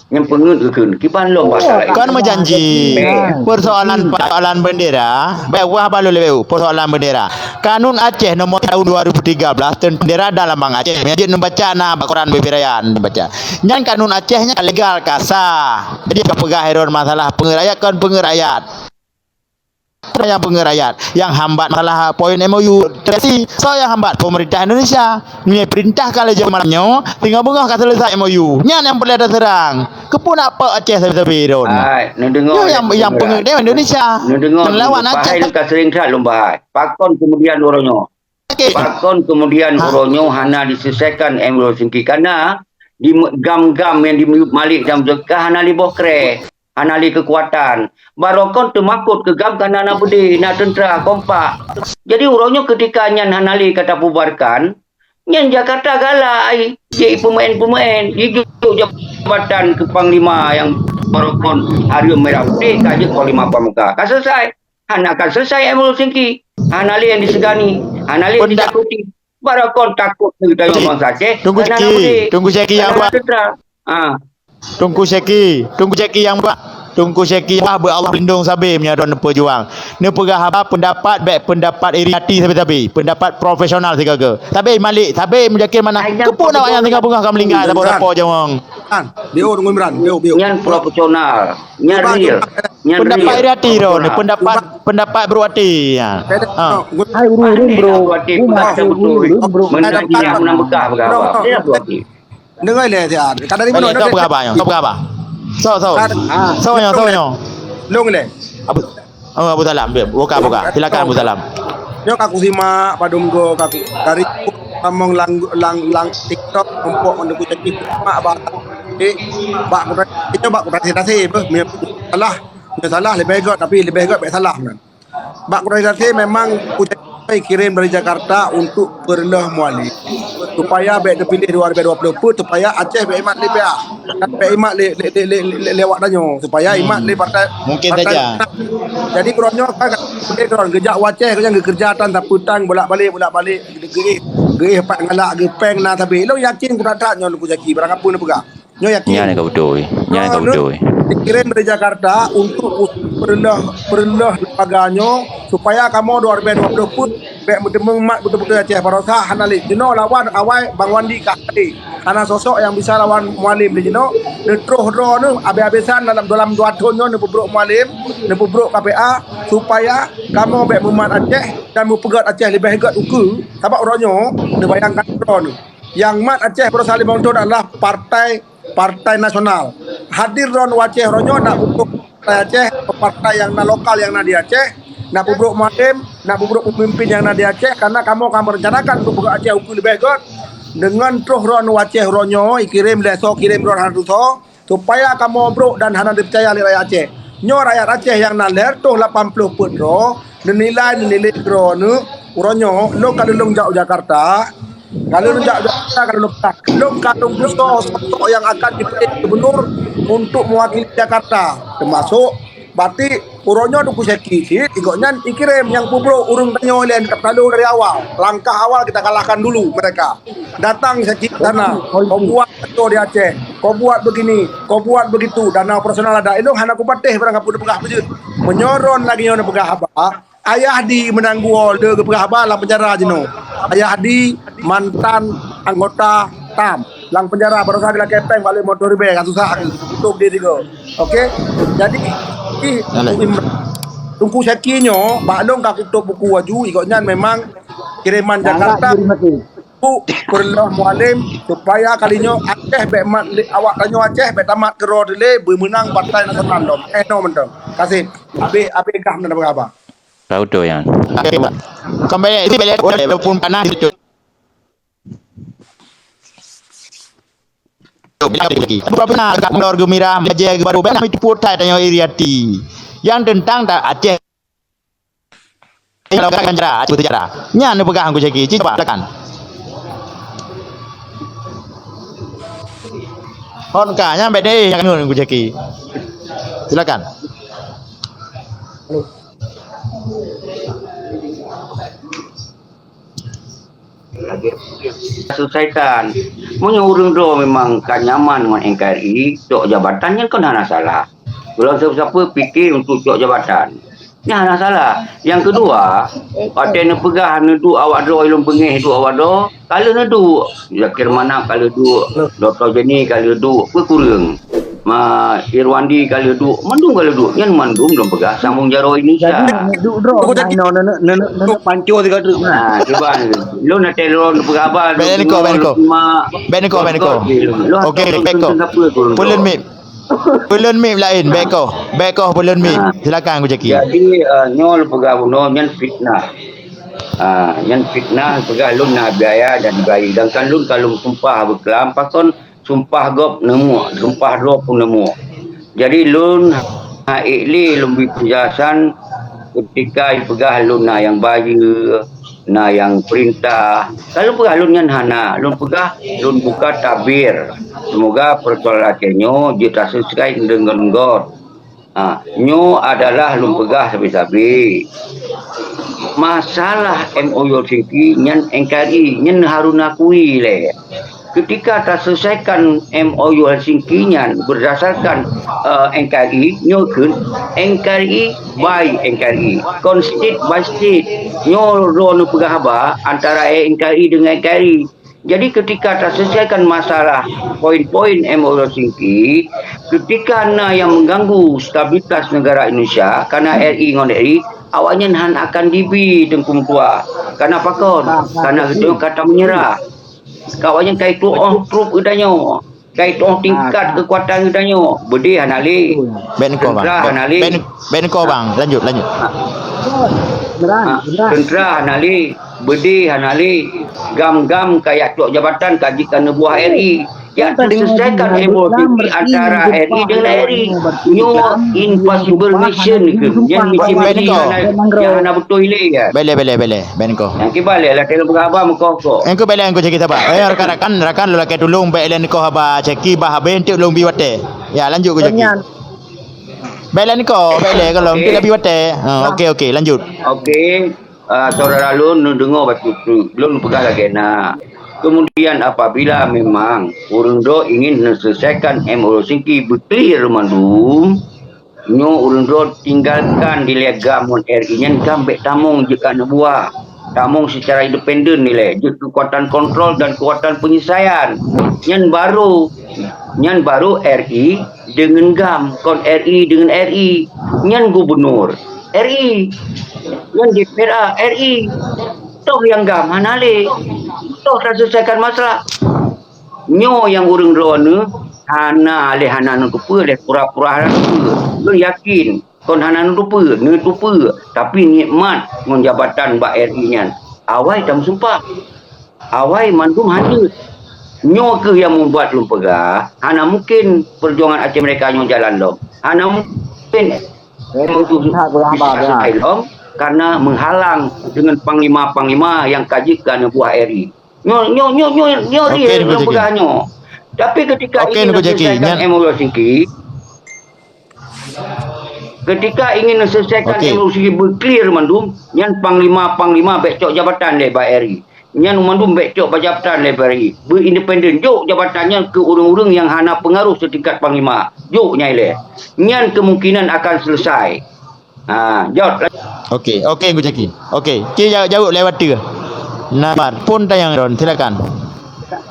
Nyan peungeut geukheun. Kiban lom basa laén. Kon meujanji. Persoalan, persoalan bendera, bèk wah balô leubeh u, persoalan bendera. Kanun Aceh nomor tahun dua ribu tiga belas, teuntang bendera dan lambang Aceh. Meunyo jeuet neubaca na bak koran B B Raya neubaca. Nyan kanun Aceh nyan ka legal, ka sah. Jadi, ka peugah Heron masalah peungeut rakyat, kon peungeut rakyat. Nyang peungeut rakyat, nyang hambat masalah poin M O U. Terasi, soe nyang hambat? Pemerintah Indonesia. Meunyo perintah ka lheueh jeuet malam nyoe, singoh beungoh ka selesai M O U. Nyan nyang peureulèe taseurang. Keupeue nak pok Aceh sabe-sabe droen? Hai, neudeungoe. Nyoe nyang, nyang peungeut deh Indonesia. Neudeungoe, nyang lawan Aceh. Ka sering that lôn bahas. Pakon kemudian uroe nyoe? Pakon kemudian uroe nyoe hana diselesaikan M O U Helsinki? Karena di me-, GAM-GAM nyang di Malik dan Zulkifli hana lé boh kreh, hana lé keukuatan. Barokon teumakot keu GAM karena na beudé, na teuntra, kompak. Jadi uroe nyoe ketika nyan hana lé ka tabubarkan, nyan Jakarta galak ai jeuet peumaén-peumaén, jijok jabatan keu panglima nyang barokon hareuem merah putéh ka jeuet panglima pramuka. Ka selesai. Hana akan selesai M O U Helsinki. Hana lé nyang disegani, hana lé nyang ditakuti. Barokon takot geutanyoe bansa Aceh. Teungku Syaki, Teungku Syaki nyang buet. Ha. Teungku Syaki, Teungku Syaki nyang buet. Teungku Syaki bah beu Allah lindong sabe meunyo droen neupeujuang. Neupeugah haba peundapat bèk peundapat iri hati sabe-sabe. Peundapat profesional sigaga. Sabe Malik, sabe Muzakir Manaf. Keupeue awaknyan singoh beungoh ka meuninggai saboh-saboh jaweueng. Nyan profesional. Nyan real. Nyan pendapat real. Iri hati droen, pendapat, pendapat buruk hati. Ya. Ha. Hai, ureueng-ureueng, bro. Ureueng-ureueng, bro. Ureueng-ureueng, bro. Mengaji yang menambah peugah apa? Dia buruk hati. Dengar leh, dia. Kadang ni mana? Kau peugah apa, ya? Kau peugah apa? So, so. So, ya, so, ya. Long leh. Abu, oh, Abu Salam, buka, buka. Silakan, Abu Salam. Nyoe ka kusimak padum go ka ku, dari tamong lang, lang, lang TikTok, kompok ngon Teungku Syaki, mak bak, eh, bak kuda, itu bak kuda sitasi, beh, salah. Nyoe salah, leubeh göt, tapi leubeh göt bèk salah, kan. Bak kuda sitasi memang Teungku Syaki kirém dari Jakarta untuk peureuloh Mualem. Supaya bèk teupiléh dua ribu dua puluh empat, supaya Aceh bèk imat lé P A. Kan bèk imat lé, lé, lé, lé, lé, lé awak tanyoe, supaya imat lé partai, mungkin partai saja. Jadi, uroe nyoe kan, kan, geujak u Aceh, kan, geukeureuja tan, sapeue tan, bolak-balik, bolak-balik, geuéh, geuéh pat ngalak, geupèng na sabe. Lôn yakin kutat-tat nyoe Teungku Syaki, barang apa neupeugah. Nyoe yakin. Nyan ka beutôi. Nyan ka beutôi. Dikirim dari Jakarta untuk us-, peureuloh, peureuloh lembaga nyoe supaya kamoe dua ribu dua puluh peuet bèk meuteumé mat beutôi-beutôi Aceh. Baroesa hana lé. Jinoe lawan awai Bang Wandi ka lé. Hana sosok nyang bisa lawan Mualem lé jinoe. Neutroh droeneuh abéh-abésan dalam, dalam dua thon nyoe neupeubrok Mualem, neupeubrok K P A supaya kamoe bèk meumat Aceh dan meupeugöt Aceh leubeh göt ukeue. Sabab uroe nyoe neubayangkan droeneuh. Nyang mat Aceh baroesa limong thon adalah partai Partai Nasional. Hadir droeneuh Aceh uroe nyoe nak peubrok partai Aceh, partai nyang na lokal nyang na di Aceh, nak peubrok Mualem, nak peubrok pemimpin nyang na di Aceh, karena kamoe ka meurencanakan untuk peubrok Aceh ukeue leubeh göt. Deungon troh droeneuh Aceh uroe nyoe, ikirém lé soe, kirém droeneuh hana tusoe, supaya kamoe brok dan hana dipeucaya lé rakyat Aceh. Nyoe rakyat Aceh nyang na lhèe reutôh lapan ploh peuet droe, neunilai, neunilai droeneuh, uroe nyoe, lôn ka lôn jak u Jakarta, ka lôn jak u Jakarta, ka lôn peugah, lôn ka lôn tusoe sosok nyang akan dipilih gubernur untuk mewakili Jakarta, termasuk Batik, uroe nyoe Teungku Syaki cit, gobnyan ikirém nyang peubrok ureueng tanyoe ilèe ka talo dari awal. Langkah awal kita kalahkan dulu mereka. Datang Syaki sana, kau buat beutôi di Aceh, kau buat begini, kau buat begitu, dana operasional ada. Ilôn hana kupatéh barang kapeue neupeugah peujeuet. Meunyoe droeneuh lagèe nyoe neupeugah haba, Ayah di meunang geuwoe le geupeugah haba lam penjara jinoe. Ayah di mantan anggota tam lam penjara baroesa geulakèe pèng bak lhèe moto ribèe ka susah kutôp di tiga. Oke. Jadi ih, Teungku Imran, Teungku Syaki nyoe bak lôn ka kutôp buku aju, gobnyan memang kireman Jakarta. Bu, peureuloh Mualem supaya kali nyoe Aceh bèk mat lé, awak tanyoe Aceh bèk tamat keudroe dilèe beumeunang Partai Nasional lom. Eh, no mantong. Kasih. Abéh, abéh gah meunan beuraba. Tahu tu, Yan. Kembali, itu balik, walaupun panas itu. Bukan pernah kat Mendor Gembira, belajar ke baru, bèk na meuteupue that tanyoe iri hati. Yang tentang tak Aceh. Eh, kalau kan cara, Aceh tu cara. Nyan neupeugah Teungku Syaki, cit, cuba, silakan. Hon ka, nyan bèk deh, nyang ngon Teungku Syaki. Silakan. Selesaikan. Meunyoe ureueng droe memang ka nyaman ngon N K R I, cok jabatan nyan kon hana salah. Ulôn sapeue-sapeue pike untuk cok jabatan. Nyan hana salah. Nyang keudua, watèe neupeugah neuduek awak droe, ilôn beungèh duek awak droe, ka lheueh neuduek. Zakir Manaf ka lheueh duek, Doktor Jenny ka lheueh duek, peue kureueng. Ma Irwandi ka lheueh duek, mandum ka lheueh duek. Nyan mandum lôn peugah sambông jaroe Indonesia. Jadi, nak duek droe, nak inoe nenek, nenek, nenek panco sigoe treuk, nah. Ha, kiban. Lôn até lôn peugah haba, bèk niko, bèk niko. Bèk niko, bèk niko. Oke, bèk ko. Peulheueh mic. Peulheueh mic laén, bèk ko. Bèk ko peulheueh mic. Ha. Silakan, Teungku Syaki. Jadi, eh, nyoe lôn peugah bunoe nyan fitnah. Ha, nyan fitnah, peugah lôn na biaya dan bayi. Sedangkan lôn ka lôn sumpah beuklam, pakon sumpah gob neumuek, sumpah droe pun neumuek. Jadi lôn ha ék lé lôn bri peunjelasan ketika jipeugah lôn na nyang bayeue, na nyang peurintah. Ka lôn peugah lôn nyan hana, lôn peugah lôn buka tabir. Seumoga peursoalan Aceh nyoe jeuet taseuleusekai deungon göt. Ha, nyoe adalah lôn peugah sabe-sabe. Masalah M O U Helsinki nyan N K R I, nyan harôh neukui lé. Ketika taseuleusekan M O U Helsinki nyan berdasarkan, eh, N K R I, nyoe kheun N K R I by N K R I, kon state by state. Nyoe droeneuh peugah haba antara N K R I dengan N K R I. Jadi ketika taseuleusekan masalah poin-poin M O U Helsinki, ketika na nyang mengganggu stabilitas negara Indonesia, karena R I ngon R I, awaknyan han akan dibi Teungku Meutuah. Karena pakon? Karena geutanyoe ka tameunyeurah. Awaknyan ka jitu'oh trup geutanyoe. Ka jitu'oh tingkat keukuatan geutanyoe. Beudé hana lé. Bèk niko, Bang. Teuntra hana lé. Bèk, bèk niko, Bang. Lanjut, lanjut. Ha. Ha. Teuntra hana lé. Beudé hana lé, GAM-GAM ka jak cok jabatan ka jeuet keu aneuk buah R I. Nyang taseuleusekan M O U Helsinki antara R I dengan R I. Nyoe impossible mission keuh. Nyan misi-misi nyang hana beutôi lé, ya. Bèk lé, bèk lé, bèk lé, bèk niko. Nyang kiban lé, latèe lôn peugah haba meukoh-koh. Engkau bèk lé, engkau Syaki sabar. Eh, rakan-rakan, rakan lôn lakèe tulông bèk lé niko haba Syaki bah habéh eunteuk lôn bi watèe. Ya, lanjut keu Syaki. Bèk lé niko, bèk lé kalau eunteuk lôn bi watèe. Ha, oke, oke, lanjut. Oke. Ah, saudara lôn, neudeungoe bacut-bacut. Lôn peugah lagèe na. Kemudian apabila memang ureuëng droe ingin menyelesaikan M O U Helsinki beuclear mandum, nyoe ureuëng droe tinggalkan dilée GAM ngon R I nyan, GAM bék tamong jeuet keu aneuk buah. Tamong secara independen nilai, jeuet keukuatan kontrol dan keukuatan penyelesaian. Nyan baru, nyan baru R I deungon GAM, kon R I deungon R I. Nyan gubernur R I, nyan D P R A R I. Toh nyang GAM hana lé, toh taselesaikan masalah. Nyoe nyang ureuëng droeneuh hana lé, hana neuteupeue lé, pura-pura hana neuteupeue. Lôn yakin kon hana neuteupeue, neuteupeue, tapi nikmat ngon jabatan bak R I nyan. Awai tameusumpah. Awai mandum hanjeuet. Nyoe kheueh nyang membuat lôn peugah, hana mungkin perjuangan Aceh Merdeka nyoe jalan lom. Hana mungkin Betul, Ustaz, beurahmat, bisa ya. Selesai lom karena menghalang dengan panglima-panglima nyang ka jeuet keu aneuk buah R I. Nyoe, nyoe, nyoe, nyoe, nyoe Okey, dia Teungku nyang Jaki. Peugah nyoe. Tapi ketika Okey, ingin Teungku Jaki, menyelesaikan nyan M O U Helsinki, ketika ingin menyelesaikan Okey. M O U Helsinki beuclear mandum, nyan panglima-panglima bék cok jabatan lé bak R I. Nyan mandum bék cok bak jabatan lé bak R I. Beuindependen, jok jabatan nyan keu ureuëng-ureuëng nyang hana peungaruh seutingkat panglima. Jok nyai lé. Nyan kemungkinan akan selesai. Ha, jawab. Okey, okey, Teungku Jaki. Okey, ci ja-, jaweueb lewat tu. Nah, phon tanyong ron, silakan.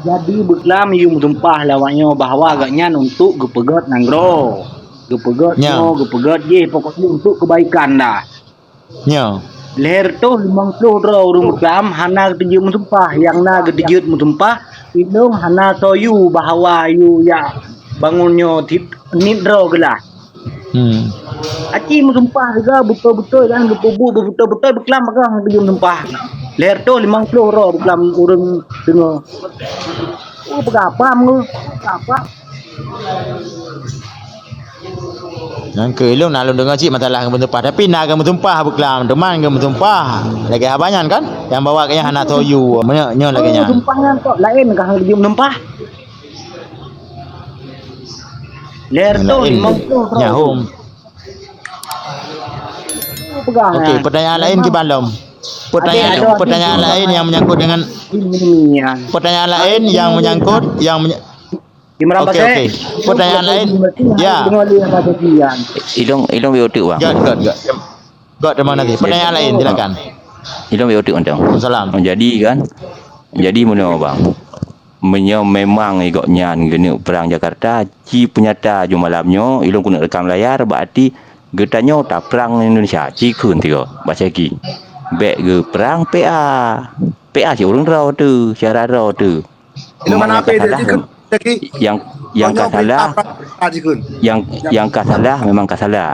Jadi beuklam yue meusumpah lé awak nyoe bahwa gobnyan untuk geupeugét nanggroe. Geupeugét Nya. Nyoe, geupeugét jih, pokoknya untuk kebaikan dah. Nya. Lhèe reutôh limong ploh droe ureuëng beuklam hana geuteujeuet meusumpah, nyang na geuteujeuet meusumpah, inong hana soe yue bahwa yue jak bangun nyoe ti-, niet droe geulah. Hmm. Aci meusumpah juga beutôi-beutôi dan geupeubuet beutôi-beutôi beuklam bagaih geuyue meusumpah. Lhèe reutôh limong ploh droe beuklam ureuëng deungoe. Oh, peugah apa meungoe? Peugah apa? Nyang keu ilôn na lôn deungoe cit masalah geumeusumpah, tapi na geumeusumpah beuklam, teuma geumeusumpah lagèe haba nyan kan? Nyang bahwa gobnyan hana soe yue, meunyoe nyoe lagèe nyan. Meusumpah nyan kok laén kah geuyue meusumpah? Lhèe reutôh limong ploh droe. Nyahom. Peugah Okey, nyan. Pertanyaan lain kiban lom. Pertanyaan, Ada, ada. Pertanyaan lain yang menyangkut dengan Ini nyan. Pertanyaan lain yang menyangkut, yang menye- Imran Okey, Pasek. Okey. Pertanyaan lain. Ya. Dengan dia kata dia. Ilong, ilong biar otak, bang. Gak, gak, gak. Gak, terima kasih. Pertanyaan lain, silakan. Ilong biar otak, bang. Salam. Jadi kan, jadi meunoe, bang. Meunyoe memang gobnyan geuneuk prang Jakarta, ci peunyata ju malam nyoe, ilôn keuneuk rekam layar, berarti geutanyoe taprang Indonesia, ci kheun tiga, bak Syeki. Bék geuprang P A. P A si ureuëng droe teuh, syedara droe teuh. Memang nyang ka salah, nyang, nyang ka salah, nyang, nyang ka salah memang ka salah.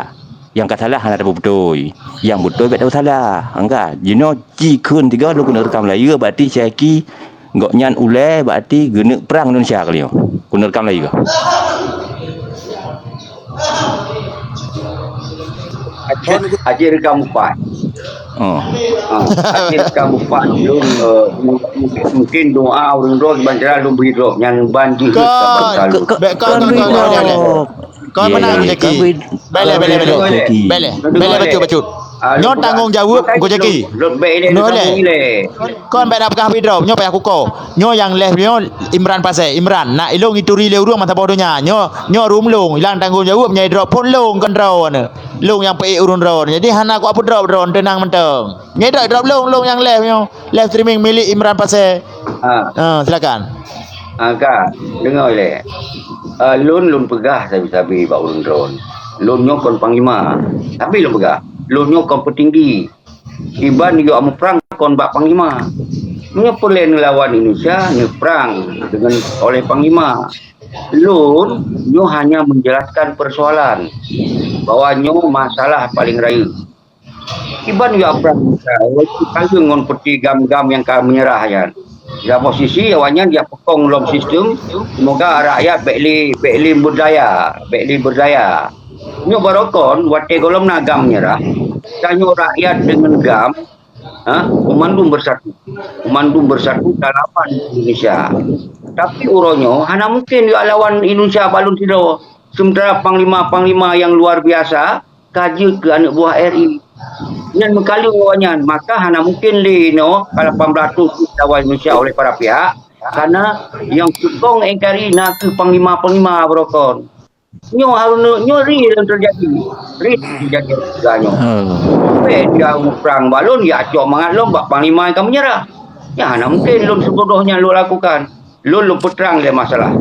Nyang ka salah hana tapeubeutôi. Nyang beutôi bék tapeusalah. Angka, jinoe ci kheun tiga lôn keuneuk rekam layar, berarti Syeki gobnyan ulèe, berarti geuneuk prang Indonesia kali nyoe. Keuneuk rekam layar. Aceh, Aceh rekam upat. Oh. Ha, Aceh rekam upat. Lôn, eh, mungkin doa ureuëng droe ban cara lôn bri droe nyan ban jih. Kon, kon, kon, kon, kon, kon, kon, kon, Kon meunan Jeki. Beleh, beleh, beleh. Beleh, beleh, bacut, bacut. Nyoe tanggong jaweueb Teungku Jeki. Nyoe leh. Kon bék na peugah bidroe, nyoe payah kuko. Nyoe nyang leh nyoe Imran Pasek, Imran. Nak ilong ituri lé ureuëng masa boh donya. Nyoe, nyoe rum long, ilang tanggong jaweueb nyai drop phon long kon droe. Long nyang peuék ureuëng droe. Jadi hana kuat peudrop droe, teunang mantong. Nyai drop, drop long, long nyang leh nyoe. Live streaming milik Imran Pasek. Ha. Ha, silakan. Ha, ka, deungoe lé. Ah, lôn, lôn peugah sabe-sabe bak ureuëng droe. Lôn nyoe kon panglima. Tapi lôn peugah, lôn nyoe kon peutinggi. Iban yue muprang kon bak panglima. Nyoe peureulée neulawan Indonesia, neuprang dengan oleh panglima. Lôn nyoe hanya menjelaskan persoalan bahwa nyoe masalah paling rayeuk. Iban yue prang Indonesia, kayeueng ngon peuti GAM-GAM nyang ka meunyeurah nyan. Di saboh sisi, awaknyan jak peukong lom sistem, semoga rakyat bék lé, bék lé berdaya, bék lé berdaya. Nyoe baroe kon, watée gohlom na GAM meunyeurah, tanyoe rakyat deungon GAM, ha, meumandum beusatu. Meumandum beusatu talawan Indonesia. Tapi uroe nyoe hana mungken yue lawan Indonesia bak lôn sidroe. Sementara panglima-panglima nyang luar biasa, ka jeuet keu aneuk buah R I. Nyan meukaleueng awaknyan, maka hana mungken lé inoe ka lapan blaih thon lawan Indonesia oleh para pihak, Karena nyang peukong N K R I na kheueh panglima-panglima beurokon. Nyoe harôh nyoe real nyang teujadi. Real teujadi nyoe. Sampai dia muprang bak lôn, ya cok mangat lôn bak panglima nyang ka meunyeurah. Nyan hana mungken lôn seubodoh nyan lôn lakukan. Lôn, lôn peutrang lé masalah.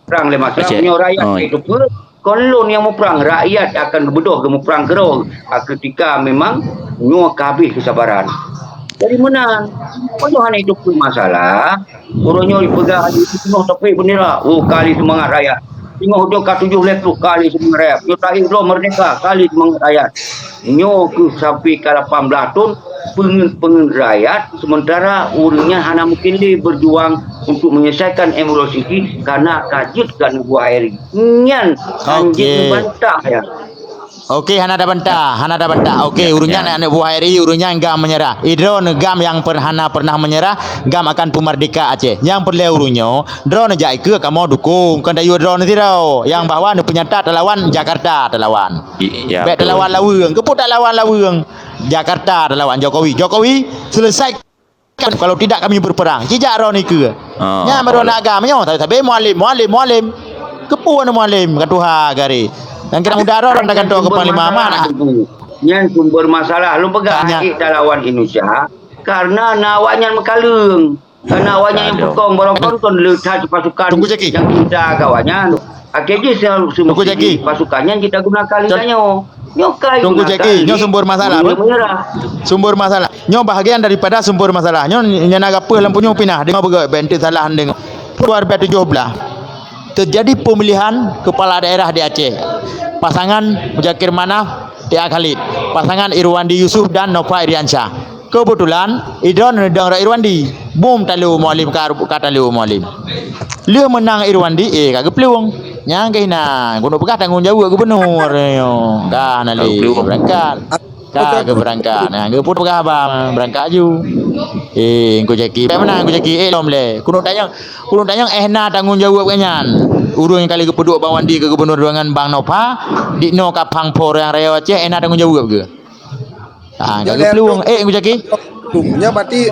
Peutrang lé masalah. Nyoe rakyat geuteupeue, kon lôn nyang muprang, rakyat akan geubeudôh geumuprang keudroe, a, ketika memang nyoe ka habéh keusabaran. Jadi meunan, meunyoe hana jiteupeue masalah, uroe nyoe jipeugah jinoe tapék bendera, oh, kali seumangat rakyat. Singoh ujoe ka tujoh lhèe ploh, kali seumangat rakyat. Nyoe taék droe merdeka, kali seumangat rakyat. Nyoe kheueh sampai ka lapan blah thon peungeut-peungeut rakyat, sementara ureuëng nyan hana mungkin lé berjuang untuk menyelesaikan M Rosyidi karena ka jeuet keu aneuk buah Eri. Nyan hanjeuet neubantah ya. Oke, hana tabantah, hana tabantah. Oke, ureuëng nyan aneuk buah Eri, ureuëng nyan GAM meunyeurah. Idroeneuh GAM nyang per-, hana pernah meunyeurah, GAM akan peumerdeka Aceh. Nyang peureulée ureuëng nyoe, droeneuh jak ikeue kamoe dukung, kon tayue droeneuh sidroe. Nyang bahwa neupeunyata talawan Jakarta talawan. Bèk talawan Laweueng. Keupeue talawan Laweueng? Jakarta talawan Jokowi. Jokowi, selesaikan, kalau tidak kami berperang. Jijak droeneuh ikeue. Nyan baru aneuk GAM nyoe, tapi, tapi Mualem, Mualem, Mualem. Keupeue aneuk Mualem? Ka tuha gari. Nyang kira muda droeneuh dah gantoe keu panglima mana? Nyan sumber masalah. Lôn peugah aneuk talawan Indonesia karena na awaknyan meukaleueng. Karena awaknyan nyang peukong barokon kon le that pasukan nyang cinta keu awaknyan. Akhé jih se-, Tunggu Jaki. Pasukan nyan kita gunakan lé tanyoe. Nyoe kai Tunggu Jaki, nyoe sumber masalah apa? Sumber masalah. Nyoe bahagian daripada sumber masalah. Nyoe nyang na gapeue lam punyueng pinah. Deungoe beugét, bèk enteuk salah deungoe. Dua ribu tujuh belas, terjadi pemilihan kepala daerah di Aceh. Pasangan Muzakir Manaf, T A Khalid. Pasangan Irwandi Yusuf dan Nova Iriansyah. Keubeutulan, idroeneuh neudong rot Irwandi. Bum talo Mualem ka, ka talo Mualem. Lheueh meunang Irwandi, eh, ka geuplueng. Nyang keuh na, keuneuk peugah tanggong jaweueb gubernur. Ka hana lé beurangkat. Ka geubeurangkat. Nah, geupeu peugah haba beurangkat aju. Eh, Teungku Jaki. Bèk meunan Teungku Jaki. Eh, lom lé. Keuneuk tanyong, keuneuk tanyong eh na tanggong jaweueb geuh nyan. Ureueng nyang ka lheueh geupeuduek bak Wandi keu gubernur deungon Bang Nova, di noe ka phang pho nyang rayeuk Aceh, eh na tanggong jaweueb geuh. Ah, ka geuplueng. Eh, Teungku Jaki. Nyoe berarti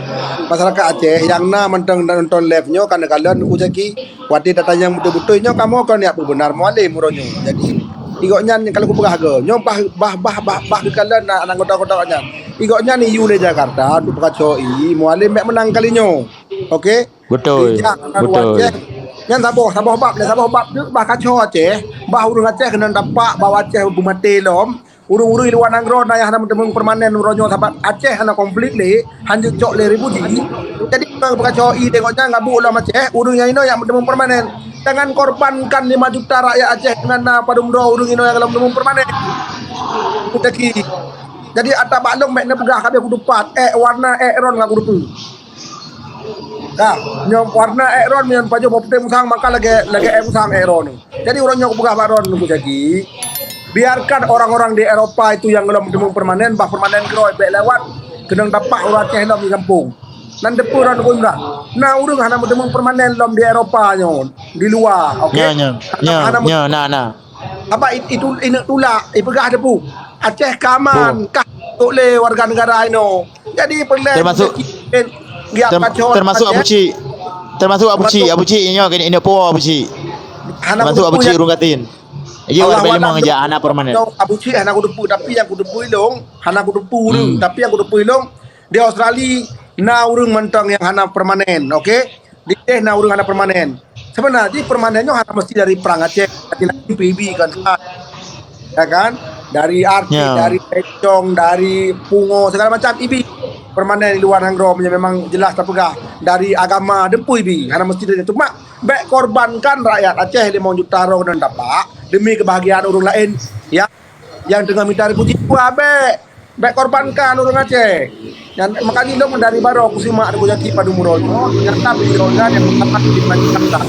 masyarakat Aceh nyang na mantong nonton live nyoe ka neukalon Teungku Jaki. Watèe tatanyong beutôi-beutôi nyoe kamoe kon jak peubeunar Mualem uroe nyoe. Jadi, di gobnyan nyang ka lheueh kupeugah goe. Nyoe bah, bah, bah, bah, bah geukalon na anggota-anggota gobnyan. Di gobnyan iyue lé Jakarta untuk peukaco ie Mualem bèk meunang kali nyoe. Oke? Beutôi. Beutôi. Nyan saboh, saboh bab, nyan saboh bab tu bah kaco Aceh, bah ureueng Aceh keuneuk tapak bahwa Aceh beumaté lom. Ureueng-ureueng di luwa nanggroe na nyang hana meuteumèe permanen uroe nyoe sabab Aceh hana konflik lé, hanjeuet cok lé refuji. Jadi, ureueng peukaco ie deungon nyan gabuk lom Aceh, ureueng nyang inoe nyang meuteumèe permanen. Jangan korbankan lima juta rakyat Aceh keunan na padum droe ureueng inoe nyang lom meuteumèe permanen. Jadi, ata bak lôn bèk neupeugah ka habéh kutupat, ék warna ék ron ka kuteupeu. Ka, nyoe warna ék ron nyan pajoh bak putéh musang maka lagèe, lagèe ék musang ék ron. Jadi uroe nyoe kupeugah bak droeneuh Teungku Jaki, biarkan orang-orang di Eropa itu yang lom meuteumèe permanen, bah permanen keudroe bèk lewat, keunong tapak ureueng Aceh lom di gampông. Nan teupeu droeneuh Teungku Imran. Na ureueng hana meuteumèe permanen lom di Eropa nyoe, di luwa, oke? Nyoe, nyoe, nyoe, na, na. Apa it-, itu ineuk tulak, ipeugah teupeu. Aceh ka aman, kah tok lé warga negara inoe. Jadi peureulèe termasuk, termasuk Abu Cik. Termasuk Abu Cik, Abu Cik nyoe keuneuk ineuk po Abu Cik. Termasuk Abu Cik ureueng Katin. Iya, Allah alam alam jak anak permanen. Abu Cik hana kuteupeu, tapi nyang kuteupeu ilong, hana kuteupeu ureueng, tapi nyang kuteupeu ilong di Australia na ureueng mantong nyang hana permanen, oke? Di Aceh na ureueng hana permanen. Sebenarnya permanen nyoe hana mesti dari perang Aceh, dari lain P B kan. Ya kan? Dari Arctic, dari Pecong, dari Pungo, segala macam ibi. Permanen di luwa nanggroe memang jelas tapeugah dari agama deupeu ibi, hana mesti dari cuma bèk korbankan rakyat Aceh limong juta droe keunan tapak demi kebahagiaan ureueng laén, ya, nyang teungoh mita refuji. Wah, bèk, bèk korbankan ureueng Aceh. Nyan makajih lôn dari baroe kusimak Teungku Jaki padum uroe nyoe, nyata beliau nyan nyang pertama di Jakarta.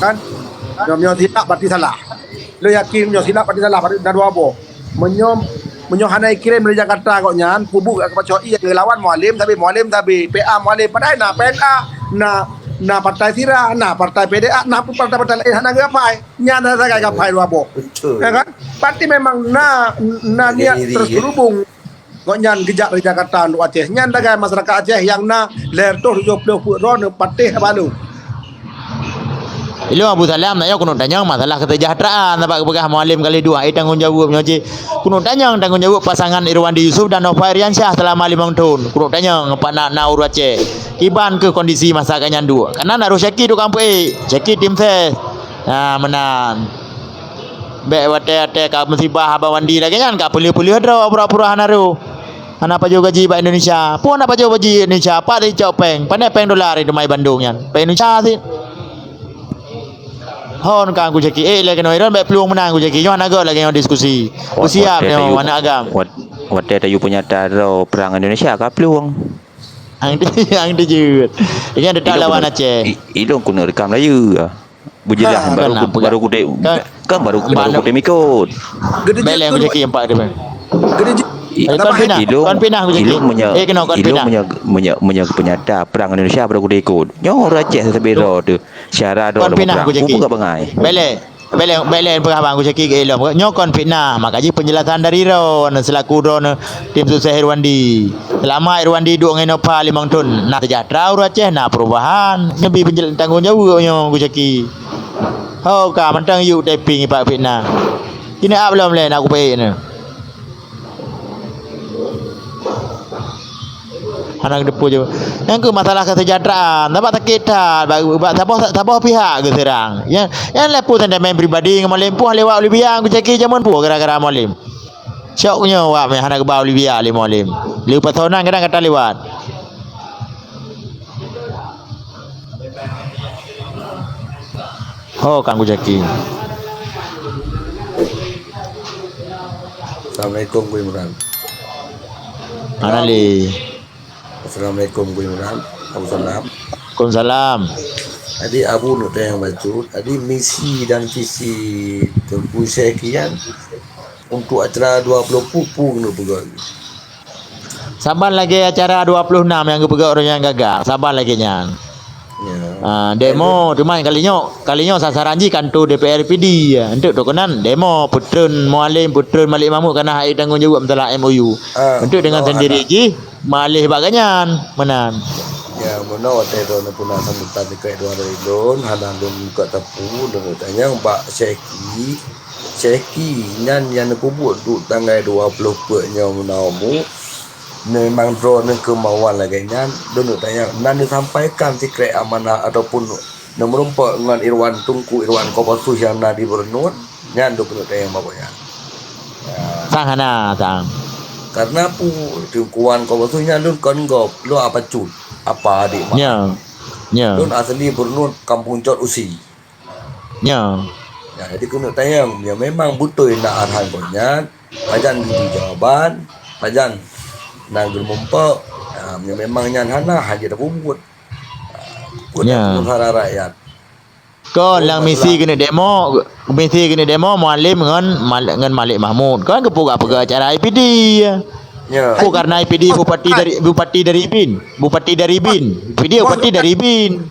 Kan? Nyoe, nyoe silap berarti salah. Lôn yakin nyoe silap berarti salah, berarti na dua boh. Meunyoe, meunyoe hana ikirém dari Jakarta gobnyan, peue buet ka peucok ie geulawan Mualem sabe, Mualem sabe, P A Mualem, padahai na P N A, na, na Partai Sira, na Partai P D A, na partai-partai laén hana geugapai. Nyan hana sagai gapai dua boh. Betul. Ya kan? Berarti memang na, na niat terselubung. Gobnyan geujak dari Jakarta untuk Aceh. Nyan lagèe masyarakat Aceh nyang na lhèe reutôh tujoh ploh peuet droe neupatéh balu. Ilôn Abu Salam, nak nyoe keuneuk tanyong masalah kesejahteraan, sabab geupeugah Mualem kali dua, eh, tanggông jaweueb nyoe jih. Keuneuk tanyong tanggông jaweueb pasangan Irwandi Yusuf dan Nova Iriansyah selama limong thon. Keuneuk tanyong pat na, na ureueng Aceh. Kiban keuh kondisi masa gobnyan duek. Kareuna na roh Syaki tukang peuék, Syaki tim ses. Ha, meunan. Bèk watèe-watèe ka musibah Abang Wandi lagèe nyan, ka peuleueh-peuleueh droe pura-pura hana roh. Hana pajoh gaji bak Indonesia. Peue hana pajoh gaji Indonesia? Pat jicok péng? Pane péng dolar teuma i Bandung nyan? Péng Indonesia cit. Hon ka Teungku Syaki. Eh, lagèe nyoe Iron bèk plueng meunan Teungku Syaki. Nyoe hana göt lagèe nyoe diskusi. Wa-, Beusiap watèe nyoe tayue, aneuk agam. Wat-, watèe tayue peunyata droe prang Indonesia ka plueng. Ang di-, ang dijeuet. Ini ada tak lawan Aceh. I-, ilôn keuneuk rekam layeue. Beujeulaih ha, baru kan, ku-, baru kudé-, kan, kan baru, baru kudé mikot. Bèk lé Teungku Syaki empat tu. Geude jeuet. I-, kon pinah, ilôn, kon pinah Teungku Syaki. Ilôn meunyoe, eh, keunoe kon ilôn pinah. Meunyoe, meunyoe, meunyoe peunyata prang Indonesia baru kudé ikot. Nyoe ureueng Aceh sabe droe tu. Syara droe. Kon pinah Teungku Syaki. Buka bangai. Bèk lé, bèk lé, bèk lé peugah bang Teungku Syaki keu ilôn. Nyoe kon fitnah, maka jih penjelasan dari droe selaku droe tim sukses Irwandi. Selama Irwandi duek ngon Nova limong thon, na sejahtera ureueng Aceh, na perubahan. Nyoe bi penjel-, tanggông jaweueb nyoe Teungku Syaki. Ho ka mantong yuk taping ipak fitnah. Kini ap lom lé nak kupeuék nyoe. Hana geuteupeue je. Nyang keu masalah kesejahteraan, sabab sakét that bak, bak saboh, saboh pihak geuseurang. Ya, nyan lé peue sentimen pribadi ngon Mualem, peue lewat Olivia Teungku Syaki jameun peue gara-gara Mualem. Syok nyoe wak meh hana geuba Olivia lé Mualem. Lé pasoe nan kadang gata lewat. Ho, Kang Teungku Syaki. Assalamualaikum, Teungku Imran. Hana lé. Assalamualaikum, Teungku Imran. Abu Salam. Waalaikumsalam. Jadi, Abu neuk tanyong bacut, jadi misi dan visi Teungku Syekh Kian untuk acara dua puluh pupu keuneuk peugah. Saban lagèe acara dua puluh enam nyang geupeugah ureueng nyang gaga, saban lagèe nyan. Ya. Ah, demo, cuma kali nyoe, kali nyoe sasaran jih kantor D P R I P D. Untuk tu keunan demo, peutreun Mualem, peutreun Malik Mahmud kana hai tanggông jaweueb masalah M O U. Ah, untuk dengan sendiri jih, maleh bak gobnyan, meunan. Ya, meunoe watèe droeneuh peuna sambutan dikeue dua dari lôn, hana lôn buka teupeu, lôn tanyong bak Syekhi. Syekhi nyan nyang neupeubuet duek tanggai dua ploh peuet nyoe meunoe mu, memang droeneuh keumawan lagèe nyan, lôn tanyong, na neusampaikan sikrek amanah ataupun neumeurumpok ngon Irwan Teungku Irwan Kopasui nyang na di Beureunuen, nyan lôn keuneuk tanyong bak gobnyan. Ya. Sang hana, sang. Karena pu-, Teungku Irwan Kopasui nyan lôn kon gob, lôn apa cut, apa adik mak. Ya. Ya. Lôn asli Beureunuen, Kampung Cot Usi. Nyo. Ya, jadi keuneuk tanyong, ya memang beutôi na arahan gobnyan, pajan geubri jawaban, pajan na geumumpok, ya, ya memang nyan hana, hana jeuet tapeubuet. Buet ya. Musara rakyat. Kon lam misi keuneuk demo, misi keuneuk demo Mualem ngon Mal-, ngon Malik Mahmud. Kon geupeugah-peugah acara I P D. Ya. Bukan karena I P D bupati dari, bupati dari bin, bupati dari bin. I P D bupati dari bin.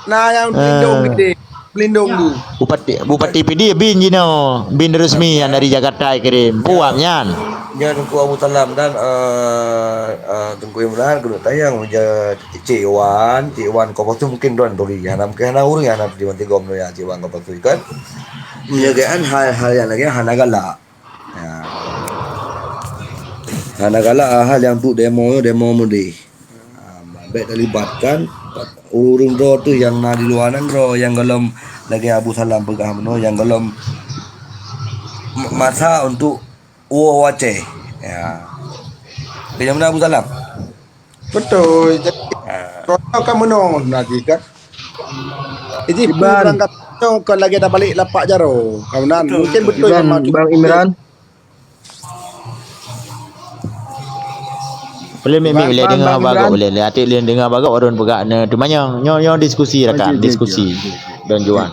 Na nyang pelindung gede, pelindung bu. Bupati, Bupati Pidie bin jinoe, bin resmi nyang dari Jakarta kirim. Puang nyan. Nyan Teungku Abu Salam dan, eh, eh, Teungku Imran keuneuk tanyong meunyoe Cik Wan, Cik Wan Kopasui mungkin droen turi. Hana mungkin hana ureueng hana turi bantigom ya Cik Wan Kopasui kan. Meunyoe kan hal-hal nyang lagèe hana galak. Ya. Hana galak hal nyang tu demo, demo meudeh. Ah, bèk talibatkan ureueng droe teuh nyang na di luwa nanggroe nyang gohlom lagèe Abu Salam peugah meunoe nyang gohlom m-, masa untuk woe Aceh. Ya. Oke, nyang meunan Abu Salam? Beutôi. Jadi, ah, contoh kan meunoe na jih kan. Jadi, Iban. Peurangkat nyoe kon lagèe tabalek lapak jaroe. Ka meunan, mungkin beutôi Iban, Bang Imran. Boleh mik-mik, boleh dengar bagot, boleh. Lé até lé dengar bagot, ureueng peugah ne teumanyong. Nyoe, nyoe diskusi rakan, diskusi. Don Juan.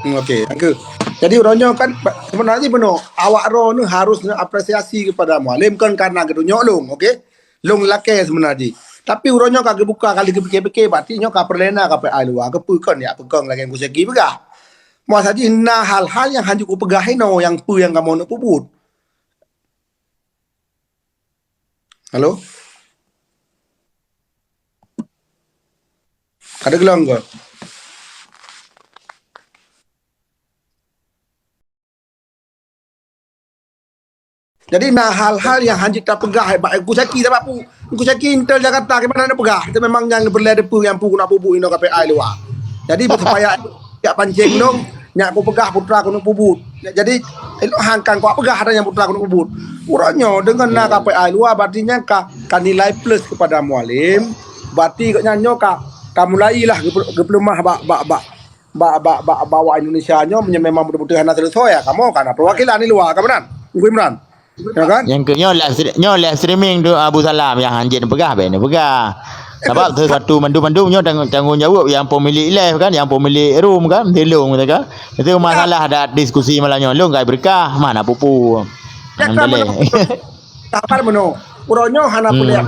Hmm, okey, thank you. Jadi uroe nyoe kan, sebenarnya bunoe, awak droe ni harus neuapresiasi kepada Mualem, kon karena geutunyok lôn, okey? Lôn lakèe sebenarnya. Tapi uroe nyoe ka geubuka, ka lheueh geupike-pike, berarti nyoe ka peureulèe na ka peuai luwa, keupeue kon ya peukong lagèe Gus Egi peugah. Masa jih na hal-hal nyang hanjeuet kupeugah inoe nyang peue nyang kamoe neuk peubuet. Halo? Ka teugleng keu? Jadi na hal-hal nyang hanjeuet tapeugah bak Teungku Syaki, sabab Teungku Syaki intel Jakarta, kiban na peugah. Itu memang nyang peureulée teupeu nyang peue keuneuk peubuet inoe K P I luwa. Jadi supaya jak pancéng dong, nyak kupeugah putra keuneuk peubuet. Jadi elok han kan kupeugah ada nyang putra keuneuk peubuet. Uroe nyoe deungon na K P I luwa, berarti nyan ka, ka nilai plus kepada Mualem. Berarti gobnyan nyoe ka, ka mulailah geupe-, geupeuleumah bak, bak, bak bak, bak, bak awak Indonesia nyoe, meunyoe memang beutôi-beutôi hana seuleusoe, ya kamoe kan na perwakilan di luwa, ka meunan? Teungku Imran. Ya kan? Nyang keu nyoe live stre-, nyoe live streaming tu Abu Salam nyang hanjeuet neupeugah, bèk neupeugah. Sabab sesuatu mandum-mandum nyoe tanggung, tanggung jaweueb nyang pemilik live kan, nyang pemilik room kan, di lôn kata kan. Itu masalah dah diskusi malam nyoe, lôn kai berkah, mana pupu. Ya kan, alhamdulillah. Meunoe. Sabar meunoe. Uroe nyoe hana peureulèe.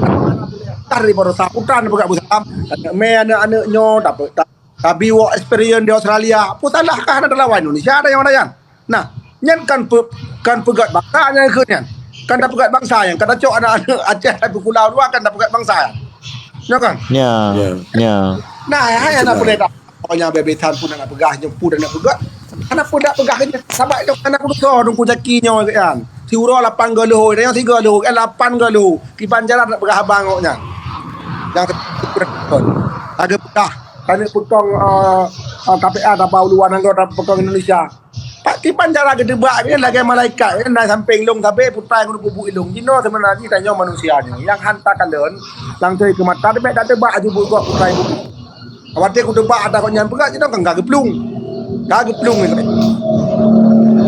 Dari baroesa putra neupeugah Abu Salam. Aneuk mè, aneuk-aneuk nyoe dapet, dapet Tabi work experience di Australia. Peue salah kah hana teulawan Indonesia ada nyang, ada nyang? Nah, nyan kan pe-, kan peugöt bangsa nyan kheun nyan. Kan tapeugöt bangsa nyan, kan tacok aneuk-aneuk Aceh tapi pulau luwa kan tapeugöt bangsa nyan. Nyo kan? Ya, ya. Nah, hai hana peureulèe dah. Awak nyan bebesan pun nak peugah, nyoe pun nak peugah. Hana pun nak peugah nyan. Sabab nyoe hana kutusoe Teungku Zaki nyoe kan. Siuroe lapan go leuhô, nyoe tiga leuhô, kan lapan go leuhô. Kiban jalan nak peugah abang awak nyan. Nyang ada peugah. Kami peukong, eh, eh, K P A tabau luwa nanggroe dan peukong Indonesia. Pak kiban cara geudeubak nyan lagèe malaikat nyan na sampéng lôn sabe putra ngon pubu ilong. Jinoe seubeuna jih tanyoe manusia nyoe. Nyang han takalon, langsung keu mata teubiet dak deubak aju bukok putra ibu. Watèe kudeubak ata kok nyan peugah jinoe kan ka geuplueng. Ka geuplueng nyan.